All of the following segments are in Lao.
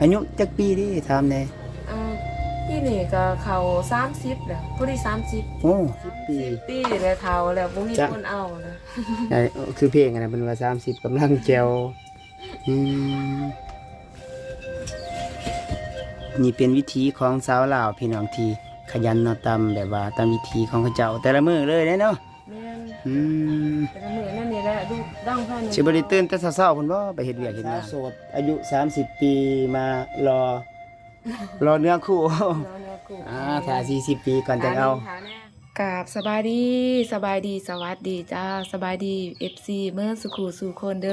ອາຍຸຈັກປີເດ ຖາມແດ່? ເອີ ປີນີ້ກໍເຂົ້າສາມສິບແລ້ວ ພໍດີສາມສິບ. ໂອ້ ສິບປີ ສິບປີແລ້ວ ເຖົ້າແລ້ວ ບໍ່ມີ ຈະ ຄົນເອົາແລ້ວ. ໃຊ່ ຄືເພງອັນນັ້ນເພິ່ນວ່າ ສາມສິບກຳລັງແຈ່ວ. ອືມ ນີ້ເປັນວິຖີຂອງຊາວລາວ ພີ່ນ້ອງທີ່ຂະຫຍັນເນາະ ຕາມແບບວ່າຕາມວິຖີຂອງເຂົາເຈົ້າແຕ່ລະມື້ເລີຍເດ້ເນາະ. ແມ່ນ ອືມ ແຕ່ລະມື້ນັ້ນນີ້ແຫຼະ ດຸດັງພາຍໃນ ຊິບໍ່ໄດ້ຕື່ນແຕ່ເຊົ້າໆພຸ້ນບໍ່ ໄປເຮັດວຽກເຮັດງານ? ສາວໂສດອາຍຸສາມສິບປີ ມາລໍ ລໍເນື້ອຄູ່ ລໍເນື້ອຄູ່ ອ່າ ຖ້າສີ່ສິບປີກ່ອນຈັ່ງເອົາ. ກາບສະບາຍດີ ສະບາຍດີ ສະຫວັດດີຈ້າ ສະບາຍດີເອັຟຊີເໝິດສູ່ຄູ່ສູ່ຄົນເດີ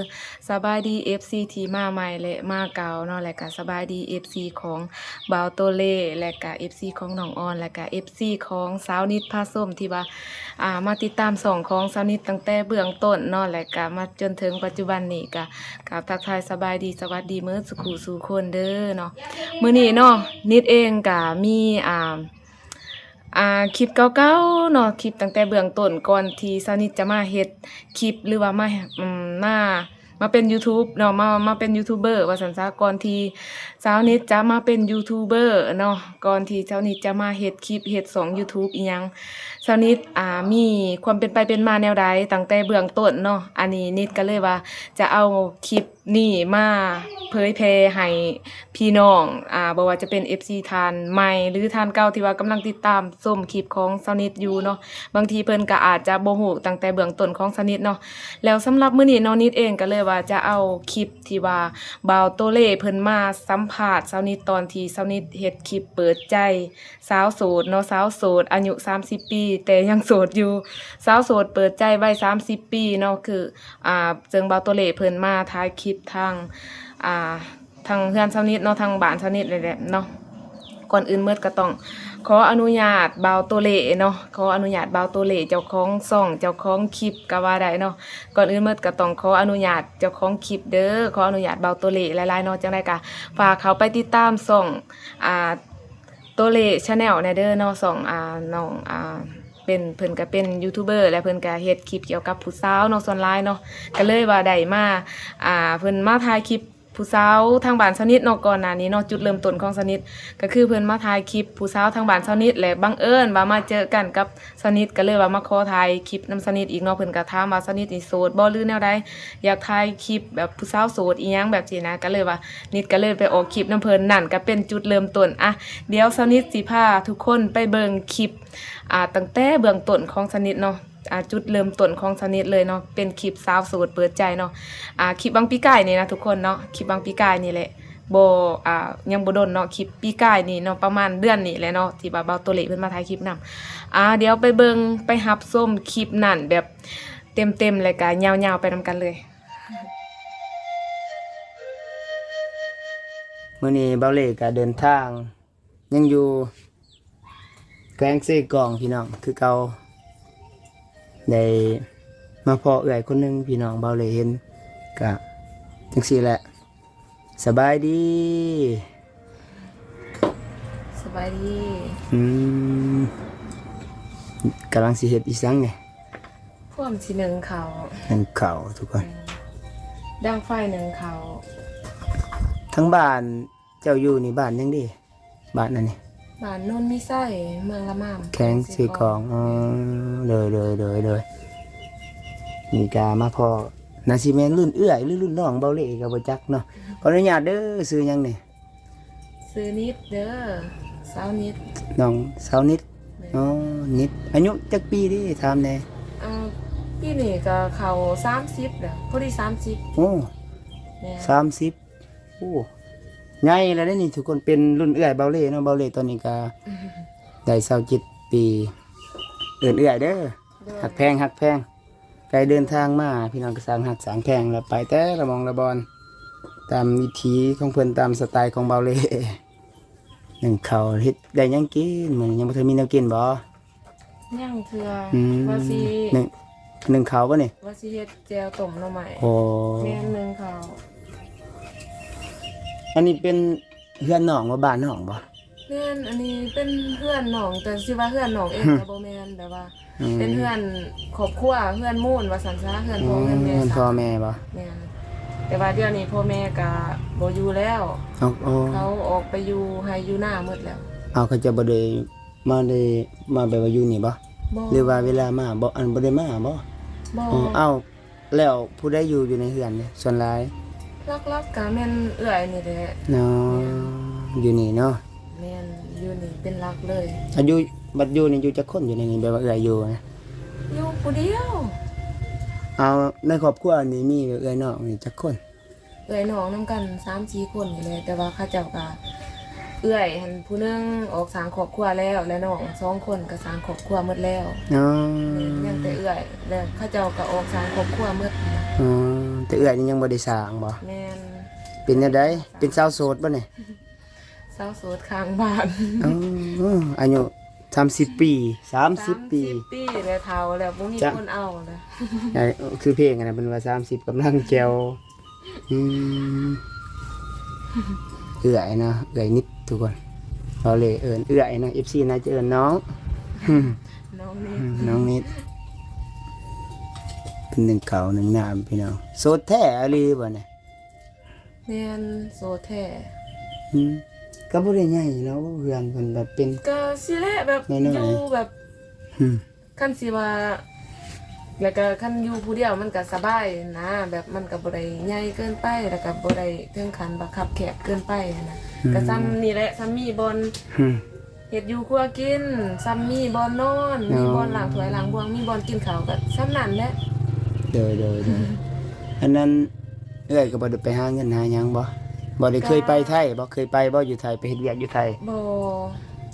ສະບາຍດີເອັຟຊີທີ່ມາໃໝ່ ແລະ ມາເກົ່າເນາະ ແລະກະສະບາຍດີເອັຟຊີຂອງບ່າວໂຕເລ ແລະກະເອັຟຊີຂອງນ້ອງອອນ ແລະກະເອັຟຊີຂອງສາວນິດພາຊົມ ທີ່ວ່າ ອ່າ ມາຕິດຕາມຊ່ອງຂອງສາວນິດຕັ້ງແຕ່ເບື້ອງຕົ້ນເນາະ ແລະກະມາຈົນເຖິງປັດຈຸບັນນີ້ ກະ ກະທັກທາຍສະບາຍດີ ສະຫວັດດີເໝິດສູ່ຄູ່ສູ່ຄົນເດີເນາະ. ມື້ນີ້ເນາະ ນິດເອງກະມີ ອ່າ ອ່າ ຄລິບເກົ່າໆເນາະ ຄລິບຕັ້ງແຕ່ເບື້ອງຕົ້ນ ກ່ອນທີ່ສາວນິດຈະມາເຮັດຄລິບ ຫຼືວ່າມາ ອືມ ມາ ມາເປັນຢູທູບເນາະ ມາ ມາເປັນຢູທູບເບີວ່າຊັ້ນຊະ ກ່ອນທີ່ສາວນິດຈະມາເປັນຢູທູບເບີເນາະ ກ່ອນທີ່ສາວນິດຈະມາເຮັດຄລິບ ເຮັດຊ່ອງຢູທູບອີ່ຫຍັງ ສາວນິດ ອ່າ ມີຄວາມເປັນໄປເປັນມາແນວໃດ ຕັ້ງແຕ່ເບື້ອງຕົ້ນເນາະ. ອັນນີ້ນິດກໍເລີຍວ່າຈະເອົາຄລິບ ນີ້ມາເຜີຍແຜ່ໃຫ້ພີ່ນ້ອງ ອ່າ ບໍ່ວ່າຈະເປັນເອັຟຊີທ່ານໃໝ່ ຫຼືທ່ານເກົ່າທີ່ວ່າກຳລັງຕິດຕາມຊົມຄລິບຂອງສາວນິດຢູ່ເນາະ ບາງທີເພິ່ນກໍອາດຈະບໍ່ຮູ້ຕັ້ງແຕ່ເບື້ອງຕົ້ນຂອງສາວນິດເນາະ. ແລ້ວສຳລັບມື້ນີ້ເນາະ ນິດເອງກໍເລີຍວ່າຈະເອົາຄລິບທີ່ວ່າບ່າວໂຕເລເພິ່ນມາສຳພາດສາວນິດ ຕອນທີ່ສາວນິດເຮັດຄລິບເປີດໃຈ ສາວໂສດເນາະ ສາວໂສດອາຍຸສາມສິບປີ ແຕ່ຍັງໂສດຢູ່ ສາວໂສດເປີດໃຈໄວສາມສິບປີເນາະ ຄື ອ່າ ເຊິ່ງບ່າວໂຕເລເພິ່ນມາຖ່າຍຄລິບທາງ ອ່າ ທາງເຮືອນສາວນິດເນາະ ທາງບ້ານສາວນິດນີ້ແຫຼະເນາະ. ກ່ອນອື່ນໝົດກໍຕ້ອງຂໍອະນຸຍາດບ່າວໂຕເລເນາະ ຂໍອະນຸຍາດບ່າວໂຕເລ ເຈົ້າຂອງຊ່ອງ ເຈົ້າຂອງຄລິບກໍວ່າໄດ້ເນາະ. ກ່ອນອື່ນໝົດກໍຕ້ອງຂໍອະນຸຍາດເຈົ້າຂອງຄລິບເດີ ຂໍອະນຸຍາດບ່າວໂຕເລຫຼາຍໆເນາະ. ຈັ່ງໃດກໍຝາກເຂົ້າໄປຕິດຕາມຊ່ອງ ອ່າ ໂຕເລ Channel ແດ່ເດີເນາະ ຊ່ອງ ອ່າ ນ້ອງ ອ່າ ເປັນ ເພິ່ນກະເປັນຢູທູບເບີ ແລະເພິ່ນກະເຮັດຄລິບກ່ຽວກັບຜູ້ສາວເນາະ ສ່ວນຫຼາຍເນາະ ກະເລີຍວ່າໄດ້ມາ ອ່າ ເພິ່ນມາຖ່າຍຄລິບຜູ້ສາວທາງບ້ານສາວນິດເນາະ. ກ່ອນໜ້ານີ້ເນາະ ຈຸດເລີ່ມຕົ້ນຂອງສາວນິດ ກະຄືເພິ່ນມາຖ່າຍຄລິບຜູ້ສາວທາງບ້ານສາວນິດ ແລະບັງເອີນວ່າມາເຈີກັນກັບສາວນິດ ກະເລີຍວ່າມາຂໍຖ່າຍຄລິບນຳສາວນິດອີກເນາະ. ເພິ່ນກະຖາມວ່າສາວນິດນີ້ໂສດບໍ່ ຫຼືແນວໃດ ຢາກຖ່າຍຄລິບແບບຜູ້ສາວໂສດອີ່ຫຍັງແບບຊີ້ນະ ກະເລີຍວ່າ ນິດກໍເລີຍໄປອອກຄລິບນຳເພິ່ນ ນັ້ນກໍເປັນຈຸດເລີ່ມຕົ້ນ. ອ່ະ ດຽວສາວນິດຊິພາທຸກຄົນໄປເບິ່ງຄລິບ ອ່າ ຕັ້ງແຕ່ເບື້ອງຕົ້ນຂອງສາວນິດເນາະ ອ່າ ຈຸດເລີ່ມຕົ້ນຂອງສາວນິດເລີຍເນາະ ເປັນຄລິບສາວໂສດເປີດໃຈເນາະ ອ່າ ຄລິບຫວ່າງປີກາຍນີ້ນະທຸກຄົນເນາະ ຄລິບຫວ່າງປີກາຍນີ້ແຫຼະ ບໍ່ ອ່າ ຍັງບໍ່ດົນເນາະ ຄລິບປີກາຍນີ້ເນາະ ປະມານເດືອນນີ້ແຫຼະເນາະ ທີ່ວ່າບ່າວໂຕເລເພິ່ນມາຖ່າຍຄລິບນຳ. ອ່າ ດຽວໄປເບິ່ງ ໄປຮັບຊົມຄລິບນັ້ນແບບເຕັມໆ ແລະກະຍາວໆໄປນຳກັນເລີຍ. ມື້ນີ້ບ່າວເລກະເດີນທາງ ຍັງຢູ່ແຂວງເຊກອງ ພີ່ນ້ອງ ຄືເກົ່າ ໄດ້ມາພໍ້ເອື້ອຍຄົນໜຶ່ງ ພີ່ນ້ອງ ບ່າວເລເຫັນ ກະຈັ່ງຊີ້ແຫຼະ. ສະບາຍດີ. ສະບາຍດີ. ອືມ ກຳລັງຊິເຮັດອີ່ຫຍັງນີ້? ພວມຊິໜຶ້ງເຂົ້າ. ໜຶ້ງເຂົ້າທຸກຄົນ. ແມ່ນ ດັງໄຟໜຶ້ງເຂົ້າ. ທາງບ້ານເຈົ້າຢູ່ນີ້ບ້ານຫຍັງເດ? ບ້ານອັນນີ້ ບ້ານໂນນມີໄຊ ເມືອງລະມາມ ແຂວງເຊກອງ. ອໍ ໂດຍໆໆໆ ນີ້ກະມາພໍ້ ໜ້າຊິແມ່ນລຸ້ນເອື້ອຍ ຫຼືລຸ້ນນ້ອງ ເບົາເລ່ກະບໍ່ຈັກເນາະ. ຂໍອະນຸຍາດເດີ ຊື່ຫຍັງນີ້? ຊື່ນິດເດີ ສາວນິດ. ນ້ອງສາວນິດ. ແມ່ນ. ອໍ ນິດ ອາຍຸຈັກປີເດ ຖາມແດ່? ອ່າ ປີນີ້ກະເຂົ້າສາມສິບແລ້ວ ພໍດີສາມສິບ. ໂອ້ ແມ່ນ ສາມສິບ. ໂອ້ ໃຫຍ່ແລ້ວເດ້ນີ້ທຸກຄົນ ເປັນລຸ້ນເອື້ອຍເບົາເລ່ເນາະ. ເບົາເລ່ຕອນນີ້ກະໄດ້ຊາວເຈັດປີ ເອີ້ນເອື້ອຍເດີ. ໂດຍ ຮັກແພງ ຮັກແພງ ໄກເດີນທາງມາ ພີ່ນ້ອງກະສ້າງຮັກສ້າງແພງ ແລ້ວໄປແຕ່ລະໝ່ອງລະບ່ອນ ຕາມວິຖີຂອງເພິ່ນ ຕາມສະໄຕຂອງເບົາເລ່. ໜຶ້ງເຂົ້າ ເຮັດໄດ້ຫຍັງກິນ? ມື້ນີ້ຍັງບໍ່ທັນມີແນວກິນບໍ່? ຍັງເທື່ອ. ອືມ ວ່າຊິ ໜຶ້ງ ໜຶ້ງເຂົ້າບໍ່ນີ້? ວ່າຊິເຮັດແຈ່ວຕົ້ມໜໍ່ໄມ້. ໂອ້ ແມ່ນ ໜຶ້ງເຂົ້າ. ອັນນີ້ເປັນເຮືອນນ້ອງບໍ່ ບ້ານນ້ອງບໍ່? ແມ່ນ ອັນນີ້ເປັນເຮືອນນ້ອງ ແຕ່ຊິວ່າເຮືອນນ້ອງເອງກະບໍ່ແມ່ນ ແບບວ່າ ອືມ ເປັນເຮືອນຄອບຄົວ ເຮືອນມູນວ່າຊັ້ນຊະ ເຮືອນພໍ່ ອໍ ເຮືອນແມ່. ເຮືອນພໍ່ແມ່ບໍ່? ແມ່ນ. ແຕ່ວ່າດຽວນີ້ພໍ່ແມ່ກະບໍ່ຢູ່ແລ້ວ. ເອົາ ເຂົາອອກໄປຢູ່ໄຮ່ຢູ່ນາໝົດແລ້ວ. ເອົາ ເຂົາເຈົ້າບໍ່ໄດ້ມາ ໄດ້ມາແບບວ່າຢູ່ນີ້ບໍ່? ບໍ່. ຫຼືວ່າເວລາມາບໍ່ ອັນ ບໍ່ໄດ້ມາບໍ່? ບໍ່. ເອົາ ແລ້ວຜູ້ໃດຢູ່ ຢູ່ໃນເຮືອນນີ້ສ່ວນຫຼາຍ? ຫຼັກໆກະແມ່ນເອື້ອຍນີ້ແຫຼະ. ເນາະ ຢູ່ນີ້ເນາະ. ແມ່ນ ຢູ່ນີ້ເປັນຫຼັກເລີຍ. ອາ ຢູ່ ບັດຢູ່ນີ້ຢູ່ຈັກຄົນ ຢູ່ໃນນີ້ ແບບວ່າເອື້ອຍຢູ່ນະ? ຢູ່ຜູ້ດຽວ. ເອົາ ໃນຄອບຄົວນີ້ມີເອື້ອຍນ້ອງນີ້ຈັກຄົນ? ເອື້ອຍນ້ອງນຳກັນສາມສີ່ຄົນນີ້ແຫຼະ ແຕ່ວ່າເຂົາເຈົ້າກະ ເອື້ອຍຫັ້ນຜູ້ໜຶ່ງອອກສ້າງຄອບຄົວແລ້ວ ແລະ ນ້ອງສອງຄົນກະສ້າງຄອບຄົວໝົດແລ້ວ. ອໍ ແມ່ນ ຍັງແຕ່ເອື້ອຍ ແລະ ເຂົາເຈົ້າກະອອກສ້າງຄອບຄົວໝົດ. ອໍ ແຕ່ເອື້ອຍນີ້ຍັງບໍ່ໄດ້ສ້າງບໍ່? ແມ່ນ. ເປັນແນວໃດ? ເປັນສາວໂສດບໍ່ນີ້? ສາວໂສດຂ້າງບ້ານ. ອໍ ອາຍຸສາມສິບປີ ສາມສິບປີ ສາມສິບປີແລ້ວ ເຖົ້າແລ້ວ ບໍ່ມີຄົນເອົາແລ້ວ. ຄືເພງອັນນັ້ນເພິ່ນວ່າ ສາມສິບກຳລັງແຈ່ວ. ອືມ ເອື້ອຍເນາະ ເອື້ອຍນິດທຸກຄົນ. ເວົ້າເລີຍເອີ້ນເອື້ອຍເນາະ ເອັຟຊີໜ້າຈະເອີ້ນນ້ອງ ນ້ອງນິດ ນ້ອງນິດ. ເປັນໜຶ່ງເກົ່າໜຶ່ງນາມ ພີ່ນ້ອງ. ໂສດແທ້ອີ່ຫຼີບໍ່ນີ້? ແມ່ນ ໂສດແທ້. ອືມ ກະບໍ່ໄດ້ໃຫຍ່ເນາະ ເຮືອນເພິ່ນແບບເປັນ ກະຊີ້ແຫຼະ ແບບຢູ່ແບບ ອືມ ຄັນຊິວ່າ ແລ້ວກະຄັນຢູ່ຜູ້ດຽວມັນກະສະບາຍນະ ແບບມັນກະບໍ່ໄດ້ໃຫຍ່ເກີນໄປ ແລ້ວກະບໍ່ໄດ້ເຖິງຂັ້ນວ່າຄັບແຄບເກີນໄປຫັ້ນນະ. ອືມ ກະຊ່ຳນີ້ແຫຼະ ຊ່ຳມີບ່ອນ ອືມ ເຮັດຢູ່ຄົວກິນ ຊ່ຳມີບ່ອນນອນ ມີບ່ອນລ້າງຖ້ວຍລ້າງບ່ວງ ມີບ່ອນກິນເຂົ້າ ກະຊ່ຳນັ້ນແຫຼະ. ໂດຍ ໂດຍ ໂດຍ. ອັນນັ້ນ ເອື້ອຍກະບໍ່ໄດ້ໄປຫາເງິນຫາຫຍັງບໍ່? ບໍ່ໄດ້ເຄີຍໄປໄທບໍ່? ເຄີຍໄປບໍ່ຢູ່ໄທ? ໄປເຮັດວຽກຢູ່ໄທ? ບໍ່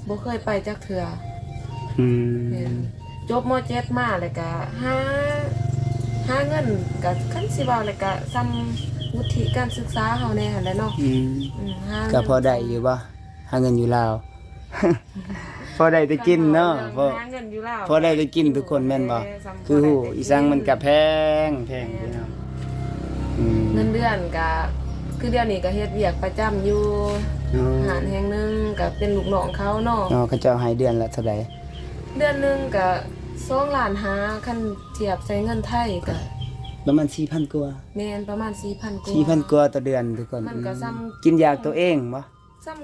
ບໍ່ເຄີຍໄປຈັກເທື່ອ. ອືມ ແມ່ນ ຈົບ ມ.ເຈັດ ມາແລ້ວກະຫາ ຫາເງິນ ກະຄັນຊິເວົ້າແລ້ວກະຊ່ຳວຸດທິການສຶກສາເຮົາແດ່ຫັ້ນແຫຼະເນາະ. ອືມ ອືມ ກະພໍໄດ້ຢູ່ບໍ່? ຫາເງິນຢູ່ລາວ ພໍໄດ້ແຕ່ກິນເນາະ ເລື່ອງຫາເງິນຢູ່ລາວ ພໍໄດ້ແຕ່ກິນທຸກຄົນແມ່ນບໍ່? ຄືຮູ້ອີ່ສັງມັນກະແພງ ແພງ ແມ່ນ ພີ່ນ້ອງ. ອືມ ເງິນເດືອນກະ ຄືດຽວນີ້ກະເຮັດວຽກປະຈຳຢູ່ ອໍ ຮ້ານແຫ່ງໜຶ່ງ ກະເປັນລູກນ້ອງເຂົາເນາະ. ອໍ ເຂົາເຈົ້າໃຫ້ເດືອນລະເທົ່າໃດ? ເດືອນໜຶ່ງກະສອງລ້ານຫ້າ ຄັນທຽບໃສ່ເງິນໄທກະປະມານສີ່ພັນກວ່າ. ແມ່ນ ປະມານສີ່ພັນກວ່າ ສີ່ພັນກວ່າຕໍ່ເດືອນທຸກຄົນ. ມັນກະຊ່ຳ ອືມ ກິນຢາກໂຕເອງບໍ່? ຊ່ຳ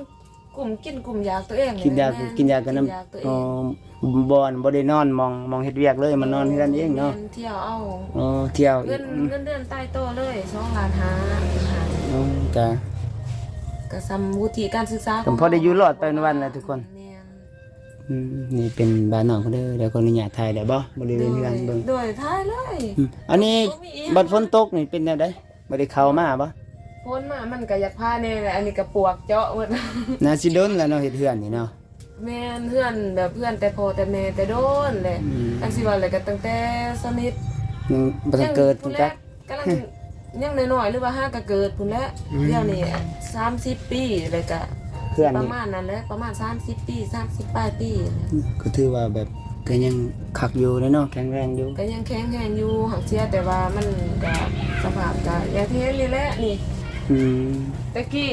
ກຸ້ມກິນກຸ້ມຢາກໂຕເອງ ກິນຢາ ແມ່ນ ກິນຢາກັນນຳ ກິນຢາກໂຕເອງ. ອໍ ບໍ່ ບໍ່ໄດ້ນອນໝ່ອງ ໝ່ອງເຮັດວຽກເລີຍ ມານອນເຮືອນເອງເນາະ. ແມ່ນ ທ່ຽວເອົາ. ອໍ ທ່ຽວອີກ. ເງິນ ອືມ ເງິນເດືອນຕາຍໂຕເລີຍ ສອງລ້ານຫ້າ. ອໍ ກະ ກະຊ່ຳວຸດທິການສຶກສາ ກະພໍໄດ້ຢູ່ລອດໄປວັນໆແຫຼະທຸກຄົນ. ແມ່ນ ອືມ ນີ້ເປັນບ້ານນ້ອງເພິ່ນເດີ. ດຽວຂໍອະນຸຍາດຖ່າຍໄດ້ບໍ່? ບໍລິເວນເຮືອນເບິ່ງ. ໂດຍ ໂດຍ ຖ່າຍເລີຍ. ອືມ ອັນນີ້ບັດຝົນຕົກນີ້ເປັນແນວໃດ? ບໍ່ໄດ້ເຂົ້າມາບໍ່? ຝົນມາມັນກະຢາກພາແດ່ແຫຼະ ອັນນີ້ກະປວກເຈາະໝົດ. ໜ້າຊິດົນແລ້ວເນາະ ເຮັດເຮືອນນີ້ເນາະ. ແມ່ນ ເຮືອນແບບເຮືອນແຕ່ພໍ່ແຕ່ແມ່ແຕ່ດົນແຫຼະ. ອືມ ຄັນຊິເວົ້າແລ້ວກະຕັ້ງແຕ່ສະນິດ ຍັງບໍ່ທັນເກີດ ຍັງ ພຸ້ນແຫຼະ ຈັກ ກຳລັງ ຍັງນ້ອຍໆ ຫຼືວ່າຫາກະເກີດພຸ້ນແຫຼະ. ອືມ ດຽວນີ້ສາມສິບປີແລ້ວກະ ເຮືອນນີ້ ປະມານນັ້ນແຫຼະ ປະມານສາມສິບປີ ສາມສິບປາຍປີ. ອືມ ກະຖືວ່າແບບກະຍັງຄັກຢູ່ເນາະ ແຂງແຮງຢູ່ ກະຍັງແຂງແຮງຢູ່ ຫາກເສຍແຕ່ວ່າມັນກະສະພາບກະຢ່າງທີ່ເຫັນນີ້ແຫຼະນີ້. ອືມ ແຕ່ກີ້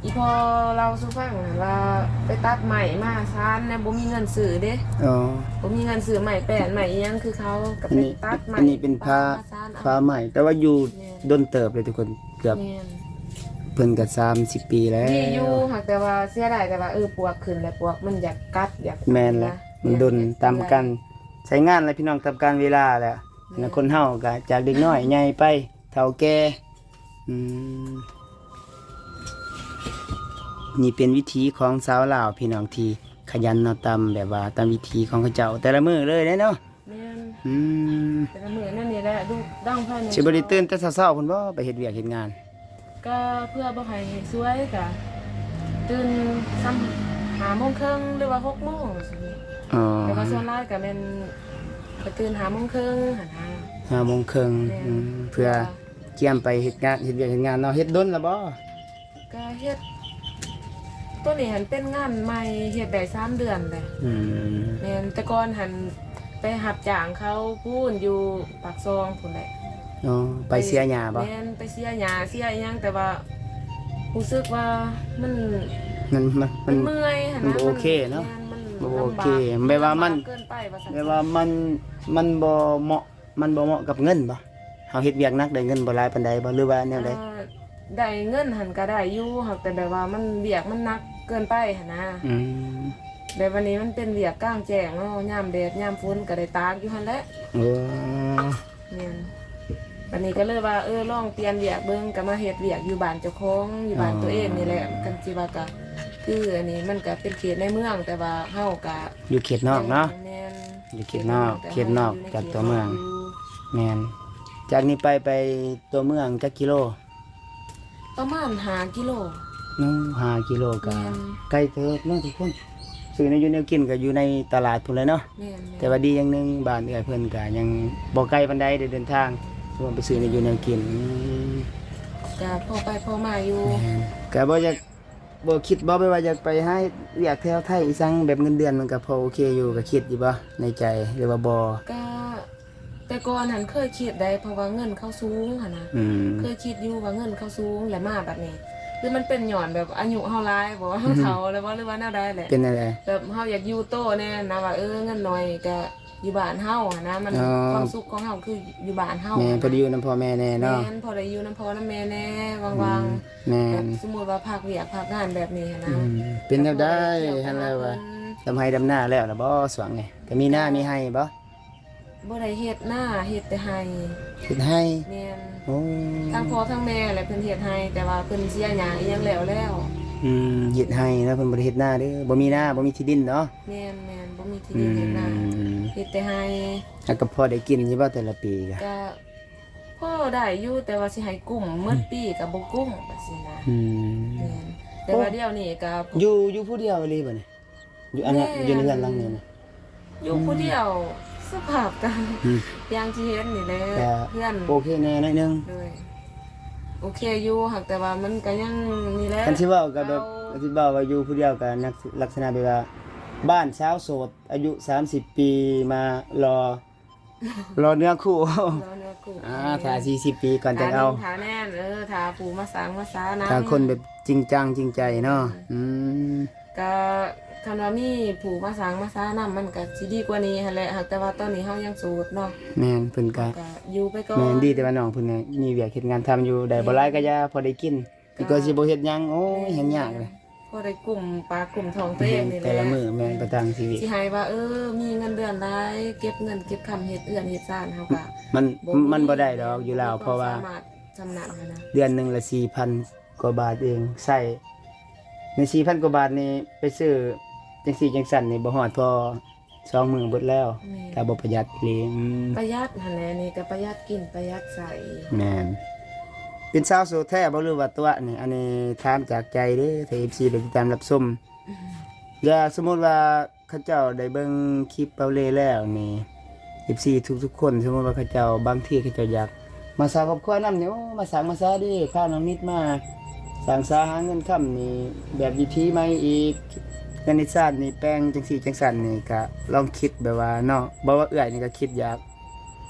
ອີ່ພໍ່ເລົ່າສູ່ຟັງຫັ້ນວ່າ ໄປຕັດໄມ້ມາຊານແນວບໍ່ມີເງິນຊື້ເດ້. ອໍ ບໍ່ມີເງິນຊື້ໄມ້ແປ້ນໄມ້ອີ່ຫຍັງຄືເຂົາ ກະໄປຕັດໄມ້. ອັນນີ້ເປັນພາ ພາມາຊານເອົາ ພາໄມ້ ແຕ່ວ່າຢູ່ ແມ່ນ ດົນເຕີບເລີຍທຸກຄົນ ເກືອບ ແມ່ນ ເພິ່ນກະສາມສິບປີແລ້ວ. ມີຢູ່ ຫາກແຕ່ວ່າເສຍດາຍ ແຕ່ວ່າ ເອີ ປວກຂຶ້ນແລ້ວ ປວກມັນຢາກກັດ ຢາກ ແມ່ນແຫຼະ ມັນດົນຕາມການໃຊ້ງານແຫຼະ ພີ່ນ້ອງ ຕາມການເວລາແຫຼະ. ແມ່ນ ຄົນເຮົາກະຈາກເດັກນ້ອຍໃຫຍ່ໄປ ເຖົ້າແກ່. ອືມ ນີ້ເປັນວິຖີຂອງຊາວລາວ ພີ່ນ້ອງ ທີ່ຂະຫຍັນເນາະ ຕາມແບບວ່າຕາມວິຖີຂອງເຂົາເຈົ້າແຕ່ລະມື້ເລີຍເດ້ເນາະ. ແມ່ນ ອືມ ແຕ່ລະມື້ນັ້ນນີ້ແຫຼະ ດຸດັງພາຍໃນ ຊິບໍ່ໄດ້ຕື່ນແຕ່ເຊົ້າໆພຸ້ນບໍ່ ໄປເຮັດວຽກເຮັດງານ? ກະເພື່ອບໍ່ໃຫ້ສວຍ ກະຕື່ນຊ່ຳຫ້າໂມງເຄິ່ງ ຫຼືວ່າຫົກໂມງຊີ້. ອໍ ແຕ່ວ່າສ່ວນຫຼາຍກະແມ່ນ ກະຕື່ນຫ້າໂມງເຄິ່ງຫັ້ນນະ ຫ້າໂມງເຄິ່ງ. ແມ່ນ ອືມ ເພື່ອ ກຽມໄປເຮັດງານ ເຮັດວຽກເຮັດງານເນາະ. ເຮັດດົນລະບໍ່? ກະເຮັດ ໂຕນີ້ຫັ້ນເປັນງານໃໝ່ ເຮັດໄດ້ສາມເດືອນແຫຼະ. ອືມ ແມ່ນ ແຕ່ກ່ອນຫັ້ນໄປຮັບຈ້າງເຂົາພຸ້ນ ຢູ່ປາກຊ່ອງພຸ້ນແຫຼະ. ອໍ ໄປເສຍຫຍ້າບໍ່? ແມ່ນ ໄປເສຍຫຍ້າເສຍອີ່ຫຍັງ ແຕ່ວ່າຮູ້ສຶກວ່າມັນ ມັນ ມັນ ມັນເມື່ອຍຫັ້ນນະ ມັນບໍ່ໂອເຄເນາະ. ແມ່ນ ມັນບໍ່ໂອເຄ ລຳບາກ ແບບວ່າມັນ ລຳບາກເກີນໄປວ່າຊັ້ນ ແບບວ່າມັນ ມັນບໍ່ເໝາະ ມັນບໍ່ເໝາະກັບເງິນບໍ່? ເຮົາເຮັດວຽກໜັກໄດ້ເງິນບໍ່ຫຼາຍປານໃດບໍ່ ຫຼືວ່າແນວໃດ? ເອີ ໄດ້ເງິນຫັ້ນກໍໄດ້ຢູ່ ຫາກແຕ່ແບບວ່າມັນ ວຽກມັນໜັກເກີນໄປຫັ້ນນະ. ອືມ ແບບອັນນີ້ມັນເປັນວຽກກາງແຈ້ງເນາະ ຍາມແດດຍາມຝົນກໍໄດ້ຕາກຢູ່ຫັ້ນແຫຼະ. ເອີ ແມ່ນ ບັດນີ້ກໍເລີຍວ່າ ເອີ ລອງປ່ຽນວຽກເບິ່ງ ກໍມາເຮັດວຽກຢູ່ບ້ານເຈົ້າຂອງ ຢູ່ບ້ານຕົວເອງນີ້ແຫຼະ. ອໍ ຄັນຊິວ່າກໍຄືອັນນີ້ມັນກໍເປັນເຂດໃນເມືອງ ແຕ່ວ່າເຮົາກໍ ຢູ່ເຂດນອກເນາະ. ແມ່ນ ຢູ່ເຂດນອກ ເຂດນອກຈາກຕົວເມືອງ. ແມ່ນ ຈາກນີ້ໄປ ໄປຕົວເມືອງຈັກກິໂລ? ປະມານຫ້າກິໂລ. ໂອ້ ຫ້າກິໂລກໍ ແມ່ນ ໄກເຕີບເນາະທຸກຄົນ. ຊື້ແນວຢູ່ແນວກິນກໍຢູ່ໃນຕະຫຼາດພຸ້ນແຫຼະເນາະ. ແມ່ນໆ ແຕ່ວ່າດີຢ່າງໜຶ່ງ ບ້ານເອື້ອຍເພິ່ນກໍຍັງບໍ່ໄກປານໃດ ໄດ້ເດີນທາງ ສຳລັບໄປຊື້ແນວຢູ່ແນວກິນ. ອືມ ກໍພໍໄປພໍມາຢູ່. ແມ່ນ ກໍບໍ່ຢາກ ບໍ່ຄິດບໍ່ ແບບວ່າຢາກໄປຫາເຮັດວຽກແຖວໄທອີ່ສັງ ແບບເງິນເດືອນມັນກໍພໍໂອເຄຢູ່ ກໍຄິດຢູ່ບໍ່ໃນໃຈ ຫຼືວ່າບໍ່? ກໍແຕ່ກ່ອນຫັ້ນເຄີຍຄິດໄດ໋ ເພາະວ່າເງິນເຂົາສູງຫັ້ນນະ. ອືມ ເຄີຍຄິດຢູ່ວ່າເງິນເຂົາສູງ ແລ້ວມາບັດນີ້ ຫຼືມັນເປັນຍ້ອນແບບອາຍຸເຮົາຫຼາຍບໍ່ ເຮົາເຖົ້າແລ້ວບໍ່ ຫຼືວ່າແນວໃດແຫຼະ? ເປັນແນວໃດ? ແບບເຮົາຢາກຢູ່ໂຕແດ່ນະ ວ່າ ເອີ ເງິນໜ້ອຍກໍ ຢູ່ບ້ານເຮົາຫັ້ນນະ ມັນ ອໍ ຄວາມສຸກຂອງເຮົາຄືຢູ່ບ້ານເຮົາ. ແມ່ນ ຫັ້ນນະ ພໍໄດ້ຢູ່ນຳພໍ່ແມ່ແດ່ເນາະ. ແມ່ນ ພໍໄດ້ຢູ່ນຳພໍ່ນຳແມ່ແດ່ ວ່າງໆ. ອືມ ແມ່ນ ແບບສົມມຸດວ່າພັກວຽກພັກງານແບບນີ້ຫັ້ນນະ. ອືມ ເປັນແນວໃດຫັ້ນແຫຼະວ່າ ດຳໄຮ່ດຳນາແລ້ວລະບໍ່ຊ່ວງນີ້? ກໍມີນາມີໄຮ່ບໍ່? ບໍ່ໄດ້ເຮັດນາ ເຮັດແຕ່ໄຮ່. ເຮັດໄຮ່? ແມ່ນ. ໂອ້ ທັງພໍ່ທັງແມ່ແຫຼະເພິ່ນເຮັດໄຮ່ ແຕ່ວ່າເພິ່ນເສຍຫຍ້າອີ່ຫຍັງແລ້ວແລ້ວ. ອືມ ເຮັດໄຮ່ເນາະ ເພິ່ນບໍ່ໄດ້ເຮັດນາເດີ ບໍ່ມີນາ ບໍ່ມີທີ່ດິນເນາະ. ແມ່ນໆ ບໍ່ມີທີ່ດິນເຮັດນາ ອືມ ເຮັດແຕ່ໄຮ່. ແລ້ວກໍພໍໄດ້ກິນຢູ່ບໍ່ແຕ່ລະປີ? ກໍ ກໍພໍໄດ້ຢູ່ ແຕ່ວ່າຊິໃຫ້ກຸ້ມໝົດປີກໍບໍ່ກຸ້ມ ແບບຊີ້ນະ. ອືມ ແມ່ນ ແຕ່ວ່າ ໂອ້ ດຽວນີ້ກໍ ຢູ່ ຢູ່ຜູ້ດຽວອີ່ຫຼີບໍ່ນີ້? ຢູ່ອັນ ແມ່ນ ຢູ່ໃນເຮືອນຫຼັງນີ້ນະ? ຢູ່ຜູ້ດຽວ ອືມ ສະພາບກໍ ອືມ ຢ່າງທີ່ເຫັນນີ້ແຫຼະ ກໍ ເຮືອນ ໂອເຄແດ່ໜ້ອຍໜຶ່ງ. ໂດຍ ໂອເຄຢູ່ ຫາກແຕ່ວ່າມັນກໍຍັງນີ້ແຫຼະ. ຄັນຊິເວົ້າກໍແບບ ເກົ່າ ຄັນຊິເວົ້າວ່າຢູ່ຜູ້ດຽວກໍລັກສະນະແບບວ່າ ບ້ານຊາວໂສດ ອາຍຸສາມສິບປີ ມາລໍ ລໍເນື້ອຄູ່ ລໍເນື້ອຄູ່. ອ່າ ຖ້າສີ່ສິບປີກ່ອນຈັ່ງເອົາ ຖ້າແນ່ນ ເອີ ຖ້າຜູ້ມາສ້າງມາສານຳ ຖ້າຄົນແບບຈິງຈັງຈິງໃຈເນາະ. ອືມ ອືມ ກໍຄັນວ່າມີຜູ້ມາສ້າງມາສານຳ ມັນກໍຊິດີກວ່ານີ້ຫັ້ນແຫຼະ ຫາກແຕ່ວ່າຕອນນີ້ເຮົາຍັງໂສດເນາະ. ແມ່ນ ເພິ່ນກໍ ກໍຢູ່ໄປກ່ອນ. ແມ່ນ ດີແຕ່ວ່ານ້ອງເພິ່ນນີ້ມີວຽກເຮັດງານທຳຢູ່ ໄດ້ບໍ່ຫຼາຍກໍຢ່າ ພໍໄດ້ກິນ. ດີກວ່າຊິບໍ່ເຮັດຫຍັງ ໂອ້ຍ ແມ່ນ ແຮງຍາກເລີຍ ພໍໄດ້ກຸ້ມປາກກຸ້ມທ້ອງຕົວເອງນີ້ແຫຼະ ແຕ່ລະມື້. ແມ່ນ ໄປຕາມຊີວິດ ຊິໃຫ້ວ່າ ເອີ ມີເງິນເດືອນຫຼາຍ ເກັບເງິນເກັບຄຳ ເຮັດເຮືອນເຮັດຊານ ເຮົາກໍ ມັນ ມັນບໍ່ໄດ້ດອກຢູ່ລາວ ເພາະວ່າ ສາມາດຊ່ຳນັ້ນຫັ້ນນະ ເດືອນໜຶ່ງລະສີ່ພັນກວ່າບາດເອງ ໃຊ້ໃນສີ່ພັນກວ່າບາດນີ້ ໄປຊື້ຈັ່ງຊີ້ຈັ່ງຊັ້ນນີ້ ບໍ່ຮອດພໍ ສອງມື້ເບິດແລ້ວ. ແມ່ນ ຖ້າບໍ່ປະຢັດອີ່ຫຼີ. ອືມ ປະຢັດຫັ້ນແຫຼະ ນີ້ກໍປະຢັດກິນປະຢັດໃຊ້. ແມ່ນ ເປັນຊາວໂສດແທ້ບໍ່ ຫຼືວ່າຕົວະນີ້? ອັນນີ້ຖາມຈາກໃຈເດີ ຖ້າເອັຟຊີໄດ້ຕິດຕາມຮັບຊົມ. ອືມ ຢ່າສົມມຸດວ່າເຂົາເຈົ້າໄດ້ເບິ່ງຄລິບເປົາເລ່ແລ້ວນີ້ ເອັຟຊີທຸກໆຄົນ ສົມມຸດວ່າເຂົາເຈົ້າ ບາງທີເຂົາເຈົ້າຢາກ ມາສ້າງຄອບຄົວນຳນີ້ ໂອ້ ມາສ້າງມາສາເດ້ ພານ້ອງນິດມາສ້າງສາຫາເງິນຄຳນີ້ ແບບວິຖີໃໝ່ອີກ ເຮືອນເຮັດຊານນີ້ ແປງຈັ່ງຊີ້ຈັ່ງຊັ້ນນີ້ ກະລອງຄິດແບບວ່າເນາະ ບໍ່ວ່າເອື້ອຍນີ້ກະຄິດຢາກ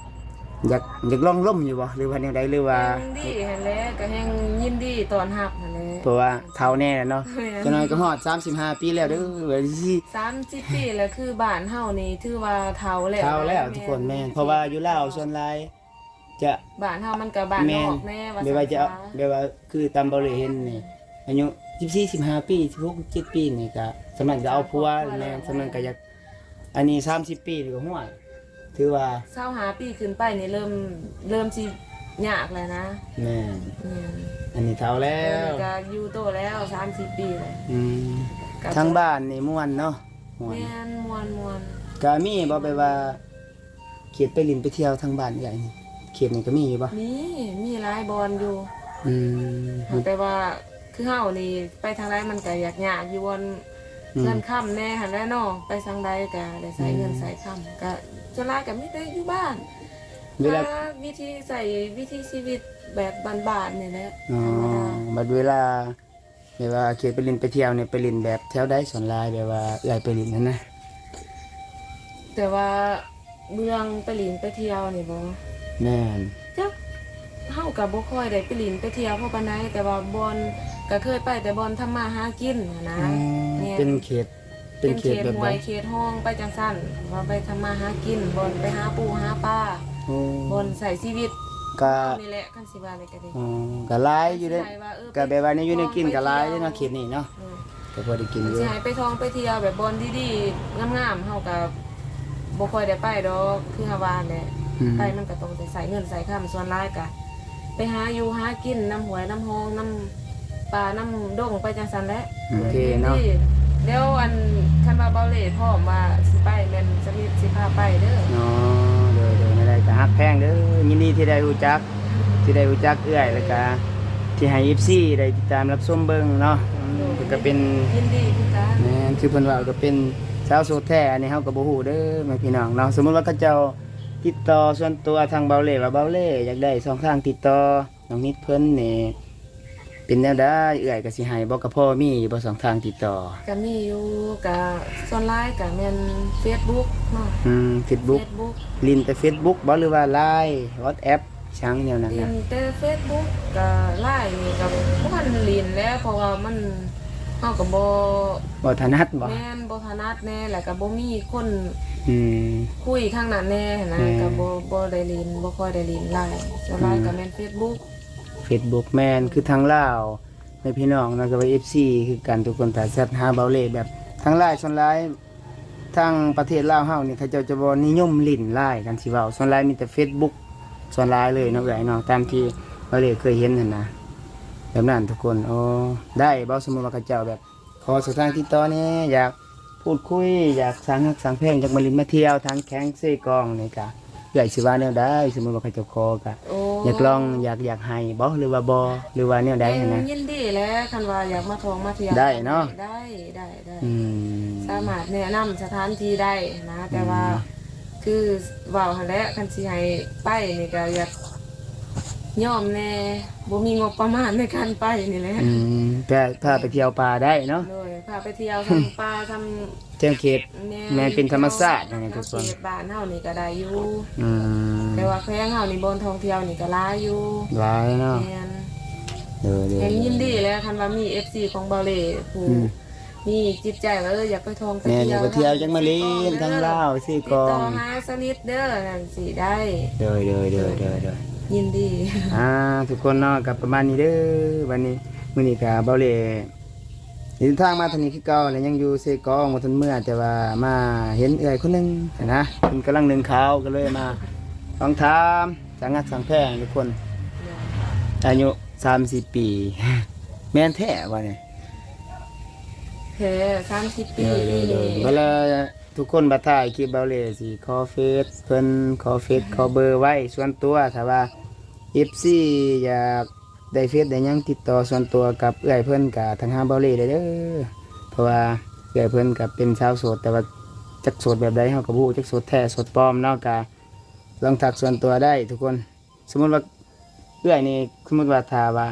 ຢາກ ຢາກລອງລົມຢູ່ບໍ່ ຫຼືວ່າແນວໃດ ຫຼືວ່າ ແຮງດີຫັ້ນແຫຼະ ກະແຮງຍິນດີຕ້ອນຮັບຫັ້ນແຫຼະ ເພາະວ່າເຖົ້າແດ່ແລ້ວເນາະ. ແມ່ນ ຈັກໜ້ອຍກະຮອດສາມສິບຫ້າປີແລ້ວເດີ ສາມສິບປີແລ້ວ ຄືບ້ານເຮົານີ້ຖືວ່າເຖົ້າແລ້ວ ເຖົ້າແລ້ວທຸກຄົນ. ແມ່ນ ເພາະວ່າຢູ່ລາວສ່ວນຫຼາຍ ຈະ ບ້ານເຮົາມັນກໍບ້ານນອກແດ່ ວ່າຊັ້ນຊະ ແບບວ່າຈະ ແບບວ່າຄືຕາມເບົາເລ່ເຫັນນີ້ ອາຍຸສິບສີ່ ສິບຫ້າປີ ສິບຫົກ ສິບເຈັດປີນີ້ກໍ ສ່ຳນັ້ນກໍເອົາຜົວ. ແມ່ນ ສ່ຳນັ້ນກໍຢາກ ອັນນີ້ສາມສິບປີນີ້ກໍ ຫ້ວຍ ຖືວ່າ ຊາວຫ້າປີຂຶ້ນໄປນີ້ເລີ່ມ ເລີ່ມຊິຍາກແລ້ວນະ. ແມ່ນ ແມ່ນ ອັນນີ້ເຖົ້າແລ້ວ ອັນນີ້ກໍຢູ່ໂຕແລ້ວ ສາມສິບປີແລ້ວ. ອືມ ທາງບ້ານນີ້ມ່ວນເນາະ? ມ່ວນ ແມ່ນ ມ່ວນໆ. ກໍມີບໍ່ ແບບວ່າ ເຂດໄປຫຼິ້ນໄປທ່ຽວທາງບ້ານເອື້ອຍນີ້ ເຂດນີ້ກໍມີຢູ່ບໍ່? ມີ ມີຫຼາຍບ່ອນຢູ່. ອືມ ແຕ່ວ່າຄືເຮົານີ້ໄປທາງໃດມັນກໍຍາກໆຢູ່ ບ່ອນ ອືມ ເຮືອນຄຳແດ່ຫັ້ນແຫຼະເນາະ ໄປທາງໃດກໍໄດ້ໃຊ້ເງິນ ອືມ ໃຊ້ຄຳ ກໍສ່ວນຫຼາຍກໍມີແຕ່ຢູ່ບ້ານ ເວລາ ຫາວິທີໃຊ້ວິຖີຊີວິດແບບບ້ານໆນີ້ແຫຼະ. ອໍ ທຳມະດາ. ບັດເວລາ ແບບວ່າເຂດໄປຫຼິ້ນໄປທ່ຽວນີ້ ໄປຫຼິ້ນແບບແຖວໃດສ່ວນຫຼາຍ ແບບວ່າເອື້ອຍໄປຫຼິ້ນຫັ້ນນະ? ແຕ່ວ່າເມືອງໄປຫຼິ້ນໄປທ່ຽວນີ້ບໍ? ແມ່ນ ຈັກ ເຮົາກໍບໍ່ຄ່ອຍໄດ້ໄປຫຼິ້ນໄປທ່ຽວພໍປານໃດ ແຕ່ວ່າບ່ອນ ກໍເຄີຍໄປແຕ່ບ່ອນທຳມາຫາກິນຫັ້ນນະ. ອໍ ແມ່ນ ເປັນເຂດ ເປັນເຂດ ເປັນເຂດແບບໃດ? ເຂດຫ້ວຍເຂດຮ່ອງໄປຈັ່ງຊັ້ນ ວ່າໄປທຳມາຫາກິນ ບ່ອນໄປຫາປູຫາປາ. ໂອ້ ບ່ອນໃຊ້ຊີວິດ ກະ ນີ້ແຫຼະ ຄັນຊິວ່າແລ້ວກະດີ ອໍ ກະຫຼາຍຢູ່ເດ້ ກະແບບວ່າແນວຢູ່ແນວກິນກະຫຼາຍເດ້ເນາະ ເຂດນີ້ເນາະ ເອີ ກະພໍໄດ້ກິນຢູ່ ຊິໃຫ້ໄປທ່ອງໄປທ່ຽວແບບບ່ອນດີໆ ງາມໆ ເຮົາກະບໍ່ຄ່ອຍໄດ້ໄປດອກ ຄືເຮົາວ່າແຫຼະ ອືມ ໄປມັນກະຕ້ອງໄດ້ໃຊ້ເງິນໃຊ້ຄຳ ສ່ວນຫຼາຍກະໄປຫາຢູ່ຫາກິນນຳຫ້ວຍນຳຮ່ອງ ນຳປ່ານຳດົງ ໄປຈັ່ງຊັ້ນແຫຼະ ໂອເຄເນາະ ແລ້ວອັນ ຄັນວ່າເບົາເລ່ພ້ອມວ່າຊິໄປ ແມ່ນສະມິດຊິພາໄປເດີ ອໍ ໂດຍໆ ແນວໃດກະຮັກແພງເດີ ຍິນດີທີ່ໄດ້ຮູ້ຈັກ ທີ່ໄດ້ຮູ້ຈັກເອື້ອຍ ແລ້ວກະທີ່ໃຫ້ເອັຟຊີໄດ້ຕິດຕາມຮັບຊົມເບິ່ງເນາະ ອືມ ໂດຍ ເພິ່ນກະເປັນ ຍິນດີຄືກັນ ແມ່ນ ຄືເພິ່ນເວົ້າກະເປັນສາວໂສດແທ້ ອັນນີ້ເຮົາກະບໍ່ຮູ້ເດີແມ່ພີ່ນ້ອງເນາະ ສົມມຸດວ່າເຂົາເຈົ້າຕິດຕໍ່ສ່ວນຕົວທາງເບົາເລ່ ວ່າເບົາເລ່ຢາກໄດ້ຊ່ອງທາງຕິດຕໍ່ນ້ອງນິດເພິ່ນນີ້ ເປັນແນວໃດ ເອື້ອຍກະຊິໃຫ້ບໍ່ ກະພໍມີຢູ່ບໍ່ຊ່ອງທາງຕິດຕໍ່ ກະມີຢູ່ ກະສ່ວນຫຼາຍກະແມ່ນເຟສບຸກເນາະ ອືມ ເຟສບຸກ ເຟສບຸກ ຫຼິ້ນແຕ່ເຟສບຸກບໍ່ ຫຼືວ່າລາຍ ວັອດແອັບ ຫຍັງແນວນັ້ນ ຫຼິ້ນແຕ່ເຟສບຸກ ກະລາຍນີ້ກະບໍ່ທັນຫຼິ້ນແລ້ວ ເພາະວ່າມັນ ເຮົາກະບໍ່ ບໍ່ຖະໜັດບໍ່ ແມ່ນ ບໍ່ຖະໜັດແດ່ ແລ້ວກະບໍ່ມີຄົນ ອືມ ຄຸຍທາງນັ້ນແດ່ຫັ້ນນະ ແມ່ນ ກະບໍ່ ບໍ່ໄດ້ຫຼິ້ນ ບໍ່ຄ່ອຍໄດ້ຫຼິ້ນລາຍ ສ່ວນຫຼາຍ ອືມ ກະແມ່ນເຟສບຸກ ເຟສບຸກ ແມ່ນ ຄືທາງລາວ ແມ່ພີ່ນ້ອງເນາະ ກະວ່າເອັຟຊີຄືກັນ ທຸກຄົນ ຖ້າແຊັດຫາເບົາເລ່ແບບທາງລາຍ ສ່ວນຫຼາຍທາງປະເທດລາວເຮົານີ້ ເຂົາເຈົ້າຈະບໍ່ນິຍົມຫຼິ້ນລາຍ ຄັນຊິເວົ້າ ສ່ວນຫຼາຍມີແຕ່ເຟສບຸກ ສ່ວນຫຼາຍເລີຍເນາະເອື້ອຍເນາະ ຕາມທີ່ເບົາເລ່ເຄີຍເຫັນຫັ້ນນະ ແບບນັ້ນທຸກຄົນ ໂອ້ ໄດ້ບໍ່ ສົມມຸດວ່າເຂົາເຈົ້າແບບ ຂໍຊ່ອງທາງຕິດຕໍ່ແດ່ ຢາກ ພູດຄຸຍ ຢາກສ້າງຮັກສ້າງແພງ ຢາກມາຫຼິ້ນມາທ່ຽວທາງແຂວງເຊກອງນີ້ກະ ເອື້ອຍຊິວ່າແນວໃດ ສົມມຸດວ່າເຂົາເຈົ້າຂໍກະ ໂອ້ ຢາກລອງ ຢາກ ຢາກໃຫ້ບໍ່ ຫຼືວ່າບໍ່ ຫຼືວ່າແນວໃດຫັ້ນນະ ຍິນດີແຫຼະ ຄັນວ່າຢາກມາທ່ອງມາທ່ຽວ ໄດ້ເນາະ ໄດ້ ໄດ້ ໄດ້ ອືມ ສາມາດແນະນຳສະຖານທີ່ໄດ້ນະ ແຕ່ວ່າ ອືມ ຄືເວົ້າຫັ້ນແຫຼະ ຄັນຊິໃຫ້ໄປນີ້ກະຢາກ ຍອມແດ່ ບໍ່ມີງົບປະມານໃນການໄປນີ້ແຫຼະ ອືມ ແຕ່ພາໄປທ່ຽວປ່າໄດ້ເນາະ ໂດຍ ພາໄປທ່ຽວທຳປ່າທຳ ແຖວເຂດ ແມ່ນ ແມ່ນເປັນທຳມະຊາດຫັ້ນນະ ແຖວເຂດບ້ານເຮົານີ້ກະໄດ້ຢູ່ ອືມ ແຕ່ວ່າແຂວງເຮົານີ້ບ່ອນທ່ອງທ່ຽວນີ້ກະຫຼາຍຢູ່ ຫຼາຍເນາະ ແມ່ນ ໂດຍໆ ແຮງຍິນດີແຫຼະ ຄັນວ່າມີເອັຟຊີຂອງເບົາເລ່ຜູ້ ອືມ ມີຈິດໃຈວ່າ ເອີ ຢາກໄປທ່ອງໄປ ແມ່ນ ທ່ຽວ ຢາກໄປທ່ຽວ ຢາກມາຫຼິ້ນທາງລາວ ເຊກອງ ຕິດຕໍ່ຫາສະນິດເດີ ຈັ່ງຊີ້ໄດ້ ໂດຍໆ ໂດຍໆ ຍິນດີ ອ່າ ທຸກຄົນເນາະ ກະປະມານນີ້ເດີ ບາດນີ້ ມື້ນີ້ກະເບົາເລ່ເດີນທາງມາທາງນີ້ຄືເກົ່າ ແລະ ຍັງຢູ່ເຊກອງ ບໍ່ທັນເມືອ ແຕ່ວ່າມາເຫັນເອື້ອຍຄົນໜຶ່ງຫັ້ນນະ ເພິ່ນກຳລັງໜຶ້ງເຂົ້າ ກະເລີຍມາລອງຖາມ ສ້າງຮັກສ້າງແພງທຸກຄົນ ອາຍຸສາມສິບປີ ແມ່ນແທ້ບໍ່ນີ້? ແທ້ ສາມສິບປີ ໂດຍໆ ເວລາທຸກຄົນບັດຖ່າຍຄລິບ ເບົາເລ່ຊິຂໍເຟສເພິ່ນ ຂໍເຟສ ຂໍເບີໄວ້ສ່ວນຕົວ ຖ້າວ່າເອັຟຊີຢາກໄດ້ເຟສໄດ້ຫຍັງຕິດຕໍ່ສ່ວນຕົວກັບເອື້ອຍເພິ່ນ ກະທັກຫາເບົາເລ່ໄດ້ເດີ ເພາະວ່າເອື້ອຍເພິ່ນກະເປັນສາວໂສດ ແຕ່ວ່າຈັກໂສດແບບໃດເຮົາກະບໍ່ຮູ້ ຈັກໂສດແທ້ໂສດປອມເນາະ ກະລອງທັກສ່ວນຕົວໄດ້ທຸກຄົນ. ສົມມຸດວ່າເອື້ອຍນີ້ ສົມມຸດວ່າຖ້າວ່າ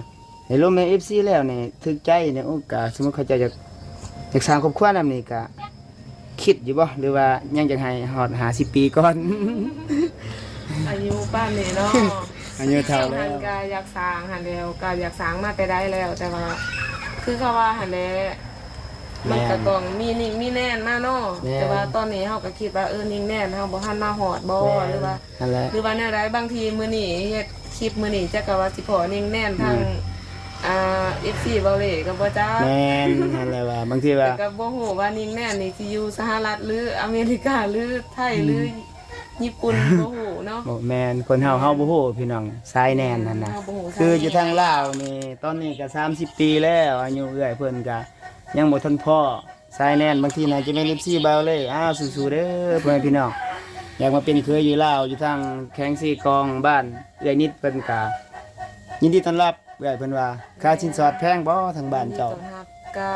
ໄດ້ລົມໃນເອັຟຊີແລ້ວນີ້ ຖືກໃຈນີ້ ໂອ້ ກະສົມມຸດເຂົາເຈົ້າຢາກ ຢາກສ້າງຄອບຄົວນຳນີ້ ກະຄິດຢູ່ບໍ່ ຫຼືວ່າຍັງຢາກໃຫ້ຮອດຫ້າສິບປີກ່ອນ? ອາຍຸປານນີ້ເນາະ ອາຍຸເຖົ້າແລ້ວ ກະຢາກສ້າງຫັ້ນແຫຼ້ວ ກະຢາກສ້າງມາແຕ່ໃດແລ້ວ ແຕ່ວ່າຄືເຂົາວ່າຫັ້ນແຫຼະ ມັນກະຕ້ອງມີນິ່ງມີແນນມາເນາະ ແຕ່ວ່າຕອນນີ້ເຮົາກະຄິດວ່າ ເອີ ນິ່ງແນນເຮົາບໍ່ທັນມາຮອດບໍ່ ຫຼືວ່າ ຫັ້ນແຫຼະ ຫຼືວ່າແນວໃດ ບາງທີມື້ນີ້ເຮັດຄລິບມື້ນີ້ ຈັກກະວ່າຊິພໍ້ນິ່ງແນນທາງ ອ່າ ເອັຟຊີເບົາເລ່ກະບໍ່ຈັກ ແມ່ນ ຫັ້ນແຫຼະວ່າ ບາງທີວ່າ ແຕ່ກະບໍ່ຮູ້ວ່ານິ່ງແນນນີ້ຊິຢູ່ສະຫະລັດ ຫຼື ອາເມລິກາ ຫຼື ໄທ ຫຼື ຍີ່ປຸ່ນ ບໍ່ຮູ້ເນາະ ບໍ່ແມ່ນ ຄົນເຮົາ ເຮົາບໍ່ຮູ້ພີ່ນ້ອງ ສາຍແນນຫັ້ນນະ ຄືຢູ່ທາງລາວນີ້ ຕອນນີ້ກະສາມສິບປີແລ້ວ ອາຍຸເອື້ອຍເພິ່ນກະຍັງບໍ່ທັນພໍ້ ສາຍແນນ ບາງທີໜ້າຈະແມ່ນເອັຟຊີເບົາເລ່ ອ້າວ ສູ້ໆເດີພໍ່ແມ່ພີ່ນ້ອງ ຢາກມາເປັນເຂີຍຢູ່ລາວ ຢູ່ທາງແຂວງເຊກອງ ບ້ານເອື້ອຍນິດເພິ່ນກະຍິນດີຕ້ອນຮັບ ເອື້ອຍເພິ່ນວ່າ ຄ່າສິນສອດແພງບໍ່ທາງບ້ານເຈົ້າ? ກະ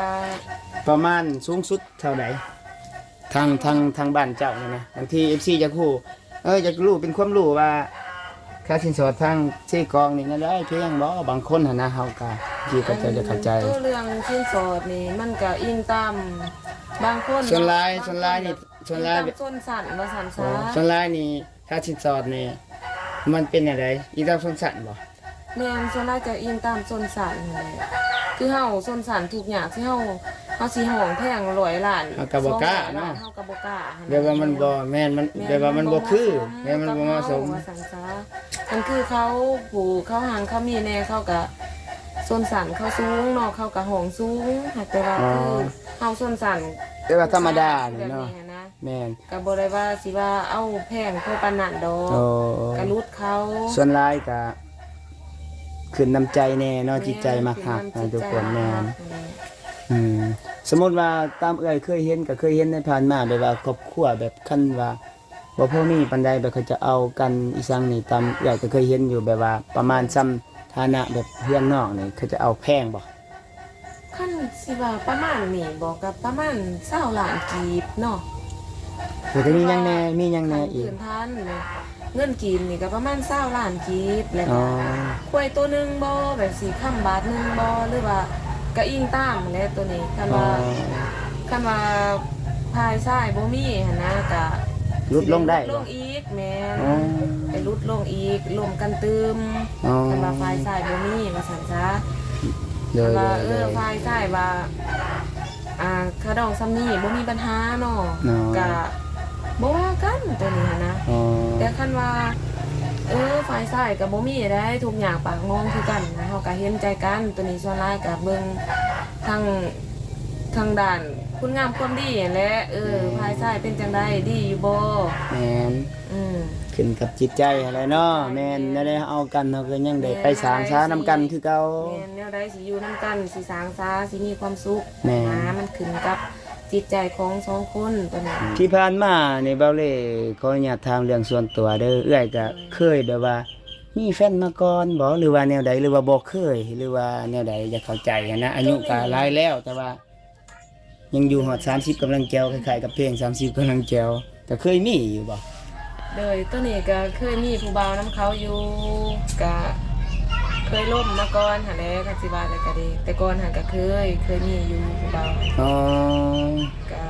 ປະມານສູງສຸດເທົ່າໃດ ທາງ ທາງ ທາງບ້ານເຈົ້ານີ້ນະ ບາງທີເອັຟຊີຢາກຮູ້ ເອີ ຢາກຮູ້ເປັນຄວາມຮູ້ວ່າ ຄ່າສິນສອດທາງເຊກອງນີ້ແນວໃດ ແພງບໍ່? ບາງຄົນຫັ້ນນະ ເຮົາກະ ທີ່ເຂົາເຈົ້າຈະເຂົ້າໃຈ ໂຕເລື່ອງສິນສອດນີ້ ມັນກະອີງຕາມ ບາງຄົນ ສ່ວນຫຼາຍ ເນາະ ສ່ວນຫຼາຍນີ້ ສ່ວນຫຼາຍ ອີງຕາມຊົນຊັ້ນວ່າຊັ້ນຊະ ໂອ້ ສ່ວນຫຼາຍນີ້ ຄ່າສິນສອດນີ້ ມັນເປັນແນວໃດ? ອີງຕາມຊົນຊັ້ນບໍ່? ແມ່ນ ສ່ວນຫຼາຍຈະອີງຕາມຊົນຊັ້ນຫັ້ນແຫຼະ ກ ຄືເຮົາຊົນຊັ້ນທຸກຍາກ ຊິເຮົາ ເຮົາຊິຮ້ອງແພງຮ້ອຍລ້ານ ເຮົາກໍບໍ່ກ້າເນາະ ສອງຮ້ອຍລ້ານ ເຮົາກໍບໍ່ກ້າຫັ້ນນະ ແບບວ່າມັນບໍ່ແມ່ນ ມັນ ແມ່ນ ແບບວ່າມັນບໍ່ຄື ແມ່ນ ມັນບໍ່ເໝາະສົມ ມັນບໍ່ເໝາະສົມວ່າຊັ້ນຊະ. ຄັນຄືເຂົາ ຜູ້ເຂົາຮັ່ງເຂົາມີແດ່ ເຂົາກໍຊົນຊັ້ນເຂົາສູງເນາະ ເຂົາກໍຮ້ອງສູງ ຫາກແຕ່ວ່າ ອໍ ຄືເຮົາຊົນຊັ້ນ ແຕ່ວ່າທຳມະດານີ້ເນາະ ແບບນີ້ຫັ້ນນະ ແມ່ນ ກໍບໍ່ໄດ້ວ່າຊິວ່າເອົາແພງພໍປານນັ້ນດອກ ໂອ້ ກໍຫຼຸດເຂົາ ສ່ວນຫຼາຍກໍຂຶ້ນນຳໃຈແດ່ເນາະ ແມ່ນ ຈິດໃຈມັກຮັກ ຂຶ້ນນຳຈິດໃຈ ທຸກຄົນ ແມ່ນ ມັກຮັກແຫຼະ ອືມ ສົມມຸດວ່າຕາມເອື້ອຍເຄີຍເຫັນ ກໍເຄີຍເຫັນໃນຜ່ານມາ ແບບວ່າຄອບຄົວແບບ ຄັນວ່າບໍ່ພໍມີປານໃດ ແບບເຂົາຈະເອົາກັນອີ່ຫຍັງນີ້ ຕາມເອື້ອຍກໍເຄີຍເຫັນຢູ່ ແບບວ່າປະມານ ແມ່ນ ສ່ຳຖານະແບບເຮືອນນ້ອງນີ້ ເຂົາຈະເອົາແພງບໍ່? ຄັນຊິວ່າປະມານນີ້ບໍ ກໍປະມານຊາວລ້ານກີບເນາະ ແລ້ວກໍມີຫຍັງແດ່ ມີຫຍັງແດ່ອີກ? ຂັ້ນພື້ນຖານແຫຼະ ເງິນກີບນີ້ກໍປະມານຊາວລ້ານກີບ ແລ້ວກໍ ອໍ ຄວາຍໂຕໜຶ່ງບໍ ແບບຊິຄຳບາດໜຶ່ງບໍ ຫຼືວ່າກໍອີງຕາມແຫຼະໂຕນີ້ ຄັນວ່າ ອໍ ຄັນວ່າຝ່າຍຊາຍບໍ່ມີຫັ້ນນະ ກໍຫຼຸດລົງໄດ້ ຊິຫຼຸດລົງອີກ ແມ່ນ ອໍ ໄປຫຼຸດລົງອີກ ລົມກັນຕື່ມ ອໍ ຄັນວ່າຝ່າຍຊາຍບໍ່ມີ ວ່າຊັ້ນຊະ ໂດຍ ຄັນວ່າ ໂດຍ ເອີ ໂດຍ ຝ່າຍຊາຍວ່າ ອ່າ ຄ່າດອງສ່ຳນີ້ບໍ່ມີບັນຫາເນາະ ອໍ ກະບໍ່ວ່າກັນໂຕນີ້ຫັ້ນນະ ອໍ ແຕ່ຄັນວ່າ ເອີ ຝ່າຍຊາຍກະບໍ່ມີໃດ ທຸກຍາກປາກໝອງຄືກັນນະ ເຮົາກະເຫັນໃຈກັນ ໂຕນີ້ສ່ວນຫຼາຍກະເບິ່ງທາງ ທາງດ້ານຄຸນງາມຄວາມດີຫັ້ນແຫຼະ ເອີ ແມ່ນ ຝ່າຍຊາຍເປັນຈັ່ງໃດ ດີຢູ່ບໍ່? ແມ່ນ ອືມ ຂຶ້ນກັບຈິດໃຈຫັ້ນແຫຼະເນາະ ແມ່ນ ແນວໃດເຮົາເອົາກັນ ເຮົາກໍຍັງໄດ້ໄປສ້າງສານຳກັນຄືເກົ່າ ແມ່ນ ແນວໃດຊິຢູ່ນຳກັນ ຊິສ້າງສາ ຊິມີຄວາມສຸກ ແມ່ນ ນະ ມັນຂຶ້ນກັບຈິດໃຈຂອງສອງຄົນຕົວນີ້ ທີ່ຜ່ານມານີ້ ເບົາເລ່ຂໍອະນຸຍາດຖາມເລື່ອງສ່ວນຕົວເດີ ເອື້ອຍກໍ ໂດຍ ເຄີຍແບບວ່າ ມີແຟນມາກ່ອນບໍ່ ຫຼືວ່າແນວໃດ ຫຼືວ່າບໍ່ເຄີຍ ຫຼືວ່າແນວໃດ ຢາກເຂົ້າໃຈຫັ້ນນະ ອາຍຸກໍຫຼາຍແລ້ວ ແຕ່ວ່າຍັງຢູ່ຮອດສາມສິບກຳລັງແຈວ ຄ້າຍໆກັບເພງສາມສິບກຳລັງແຈວ ກໍເຄີຍມີຢູ່ບໍ່? ໂດຍ ໂຕນີ້ກໍເຄີຍມີຜູ້ບ່າວນຳເຂົາຢູ່ ກໍເຄີຍລົມມາກ່ອນຫັ້ນແຫຼະ ຄັນຊິວ່າແລ້ວກໍດີ ແຕ່ກ່ອນຫັ້ນກໍເຄີຍ ເຄີຍມີຢູ່ຜູ້ບ່າວ ອໍ ກໍ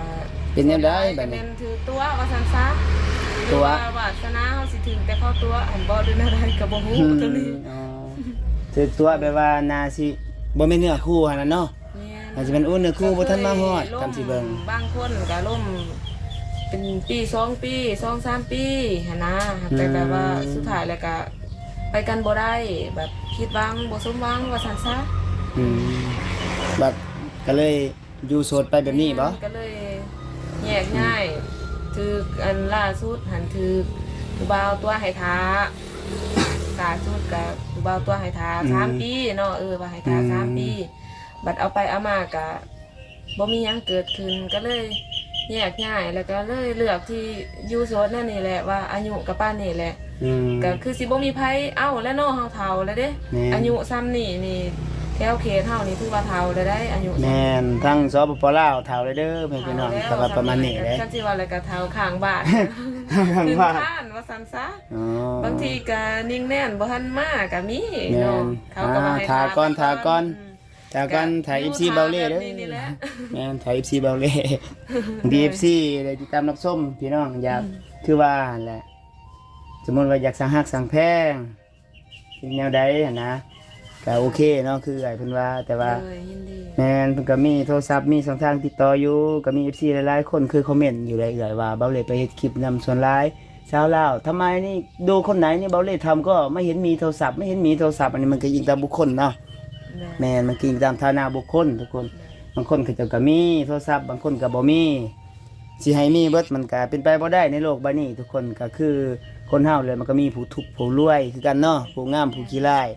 ເປັນແນວໃດບາດນີ້? ກໍແມ່ນຖືກຕົວະວ່າຊັ້ນຊະ ຕົວະ ຫຼືວ່າວາດສະໜາເຮົາຊິຖືກແຕ່ເຂົາຕົວະຫັ້ນບໍ່ ຫຼືແນວໃດກໍບໍ່ຮູ້ ອືມ ໂຕນີ້ ອໍ ຖືກຕົວະແບບວ່າໜ້າຊິບໍ່ແມ່ນເນື້ອຄູ່ຫັ້ນນະເນາະ ແມ່ນ ອາດຈະແມ່ນ ໂອ້ ເນື້ອຄູ່ບໍ່ທັນມາຮອດ ກໍເຄີຍລົມ ຕາມທີ່ເບິ່ງ ບາງຄົນກໍລົມເປັນປີສອງປີ ສອງສາມປີຫັ້ນນະ ອືມ ແຕ່ແບບວ່າສຸດທ້າຍແລ້ວກໍໄປກັນບໍ່ໄດ້ ແບບຜິດຫວັງ ບໍ່ສົມຫວັງວ່າຊັ້ນຊະ ອືມ ບັດກໍເລີຍ ຢູ່ໂສດໄປແບບນີ້ບໍ? ແມ່ນ ກໍເລີຍແຍກຍ້າຍ ອືມ ຖືກ ອັນລ່າສຸດຫັ້ນຖືກຜູ້ບ່າວຕົວະໃຫ້ຖ້າ ລ່າສຸດກໍຜູ້ບ່າວຕົວະໃຫ້ຖ້າ ອືມ ສາມປີເນາະ ເອີ ວ່າໃຫ້ຖ້າ ອືມ ສາມປີ ບັດເອົາໄປເອົາມາກໍບໍ່ມີຫຍັງເກີດຂຶ້ນ ກໍເລີຍແຍກຍ້າຍ ແລ້ວກໍເລີຍເລືອກທີ່ຢູ່ໂສດແນວນີ້ແຫຼະ ວ່າອາຍຸກໍປານນີ້ແຫຼະ ອືມ ກໍຄືຊິບໍ່ມີໃຜເອົາແລ້ວເນາະ ເຮົາເຖົ້າແລ້ວເດ້ ແມ່ນ ອາຍຸສ່ຳນີ້ນີ້ ແຖວເຂດເຮົານີ້ຖືວ່າເຖົ້າແລ້ວໃດ໋ ອາຍຸສ່ຳນີ້ ແມ່ນ ທາງ ສປປ ລາວເຖົ້າແລ້ວເດີ ແມ່ນພີ່ນ້ອງ ເຖົ້າແລ້ວ ກໍວ່າປະມານນີ້ແຫຼະ ຄັນຊິເວົ້າແລ້ວກໍເຖົ້າຂ້າງບ້ານ ຂ້າງບ້ານ ຂຶ້ນຄານວ່າຊັ້ນຊະ ອໍ ບາງທີກໍຍິງແນນບໍ່ທັນມາກໍມີເນາະ ແມ່ນ ເຂົາກໍວ່າໃຫ້ຖ້າກ່ອນ ຖ້າກ່ອນ ອືມ ຖ້າກ່ອນ ຖ້າເອັຟຊີເບົາເລ່ເດີ ແມ່ນ ຖ້າເອັຟຊີເບົາເລ່ ບາງທີເອັຟຊີໄດ້ຕິດຕາມຮັບຊົມ ພີ່ນ້ອງຢາກ ອືມ ຄືວ່າຫັ້ນແຫຼະ ສົມມຸດວ່າຢາກສ້າງຮັກສ້າງແພງ ເປັນແນວໃດຫັ້ນນະ ກະໂອເຄເນາະ ຄືເອື້ອຍເພິ່ນວ່າ ແຕ່ວ່າ ໂດຍ ຍິນດີ ແມ່ນ ເພິ່ນກະມີໂທລະສັບ ມີຊ່ອງທາງຕິດຕໍ່ຢູ່ ກະມີເອັຟຊີຫຼາຍໆຄົນເຄີຍຄອມເມັນຢູ່ໃດ໋ ເອື້ອຍວ່າ ເບົາເລ່ໄປເຮັດຄລິບນຳ ສ່ວນຫຼາຍຊາວລາວ ທຳໄມນີ້ ດູຄົນໃດນີ້ ເບົາເລ່ທຳກໍມາເຫັນມີໂທລະສັບ ມາເຫັນມີໂທລະສັບ ອັນນີ້ມັນກໍອີງຕາມບຸກຄົນເນາະ ແມ່ນ ແມ່ນ ມັນກໍອີງຕາມຖານະບຸກຄົນທຸກຄົນ ແມ່ນ ບາງຄົນເຂົາເຈົ້າກໍມີໂທລະສັບ ບາງຄົນກໍບໍ່ມີ ຊິໃຫ້ມີເບິດມັນກະເປັນໄປບໍ່ໄດ້ໃນໂລກໃບນີ້ທຸກຄົນ ກະຄືຄົນເຮົາແຫຼະ ມັນກະມີຜູ້ທຸກຜູ້ລວຍຄືກັນເນາະ ຜູ້ງາມຜູ້ຂີ້ຮ້າຍ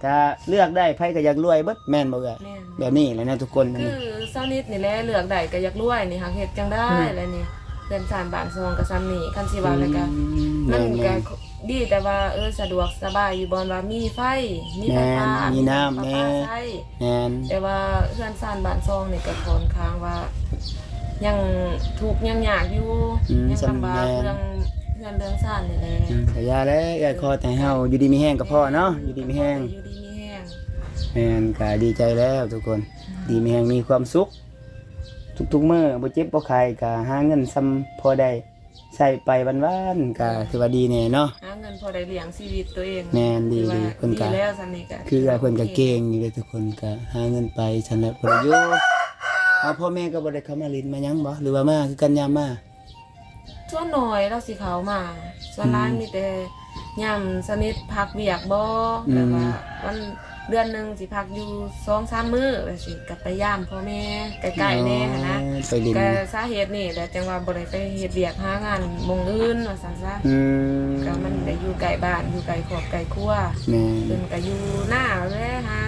ກະເລືອກໄດ້ ໃຜກະຢາກລວຍເບິດ ແມ່ນບໍ່ເອື້ອຍ? ແມ່ນ ແບບນີ້ແຫຼະເນາະທຸກຄົນ ຄືຊາວນິດນີ້ແຫຼະ ເລືອກໄດ້ກະຢາກລວຍນີ້ ຫາກເຮັດຈັ່ງໃດ ອືມ ແລະນີ້ ເຮືອນຊານບ້ານຊ່ອງກະສ່ຳນີ້ ຄັນຊິວ່າແລ້ວກະ ອືມ ມັນກະ ແມ່ນໆ ດີແຕ່ວ່າ ເອີ ສະດວກສະບາຍຢູ່ບ່ອນວ່າມີໄຟ ມີໄຟຟ້າ ແມ່ນ ມີນ້ຳ ມີປະປາໃຊ້ ແມ່ນ ແຕ່ວ່າເຮືອນຊານບ້ານຊ່ອງນີ້ກໍຂ້ອນຂ້າງວ່າຍັງທຸກຍັງຍາກຢູ່ ອືມ ຍັງລຳບາກ ສ່ຳແມ່ນ ເລື່ອງເຮືອນເລື່ອງຊານນີ້ແຫຼະ ອືມ ກໍຢ່າແຫຼະ ເອື້ອຍຂໍແຕ່ໃຫ້ເຮົາຢູ່ດີມີແຮງກໍພໍເນາະ ແມ່ນ ຢູ່ດີມີແຮງ ກໍຂໍແຕ່ຢູ່ດີມີແຮງ ແມ່ນ ກໍດີໃຈແລ້ວທຸກຄົນ ອືມ ດີມີແຮງ ມີຄວາມສຸກ ທຸກໆມື້ ບໍ່ເຈັບບໍ່ໄຂ້ ກໍຫາເງິນສ່ຳພໍໄດ້ ໃຊ້ ໄຕ້ໄປວັນໆ ກໍຖືວ່າດີແດ່ເນາະ ຫາເງິນພໍໄດ້ລ້ຽງຊີວິດຕົວເອງ. ແມ່ນ ດີ ຖືວ່າ ດີ ເພິ່ນກໍ ດີແລ້ວ ສ່ຳນີ້ກໍ ຄືເອື້ອຍເພິ່ນກໍເກັ່ງຢູ່ເດ້ທຸກຄົນ ກໍຫາເງິນໄປຊັ້ນແຫຼະ ພໍໄດ້ຢູ່. ເອົາ ພໍ່ແມ່ກໍບໍ່ໄດ້ເຂົ້າມາຫຼິ້ນມາຫຍັງບໍ່ ຫຼືວ່າມາຄືກັນຍາມມາ? ສ່ວນໜ້ອຍລາວຊິເຂົ້າມາ ສ່ວນຫຼາຍ ອືມ ມີແຕ່ຍາມສະນິດພັກວຽກບໍ່ ອືມ ແບບວ່າວັນ ເດືອນໜຶ່ງຊິພັກຢູ່ສອງສາມມື້ ວ່າຊີ້ ກໍໄປຢາມພໍ່ແມ່ໃກ້ໆແດ່ຫັ້ນນະ. ອໍ ໄປຫຼິ້ນ ກໍສາເຫດນີ້ແຫຼະ ຈັ່ງວ່າບໍ່ໄດ້ໄປເຮັດວຽກຫາງານໝ່ອງອື່ນວ່າຊັ້ນຊະ. ອືມ ກໍມັນໄດ້ຢູ່ໃກ້ບ້ານ ຢູ່ໃກ້ຄອບໃກ້ຄົວ. ແມ່ນ ເພິ່ນກໍຢູ່ນາແຫຼະ ຫາ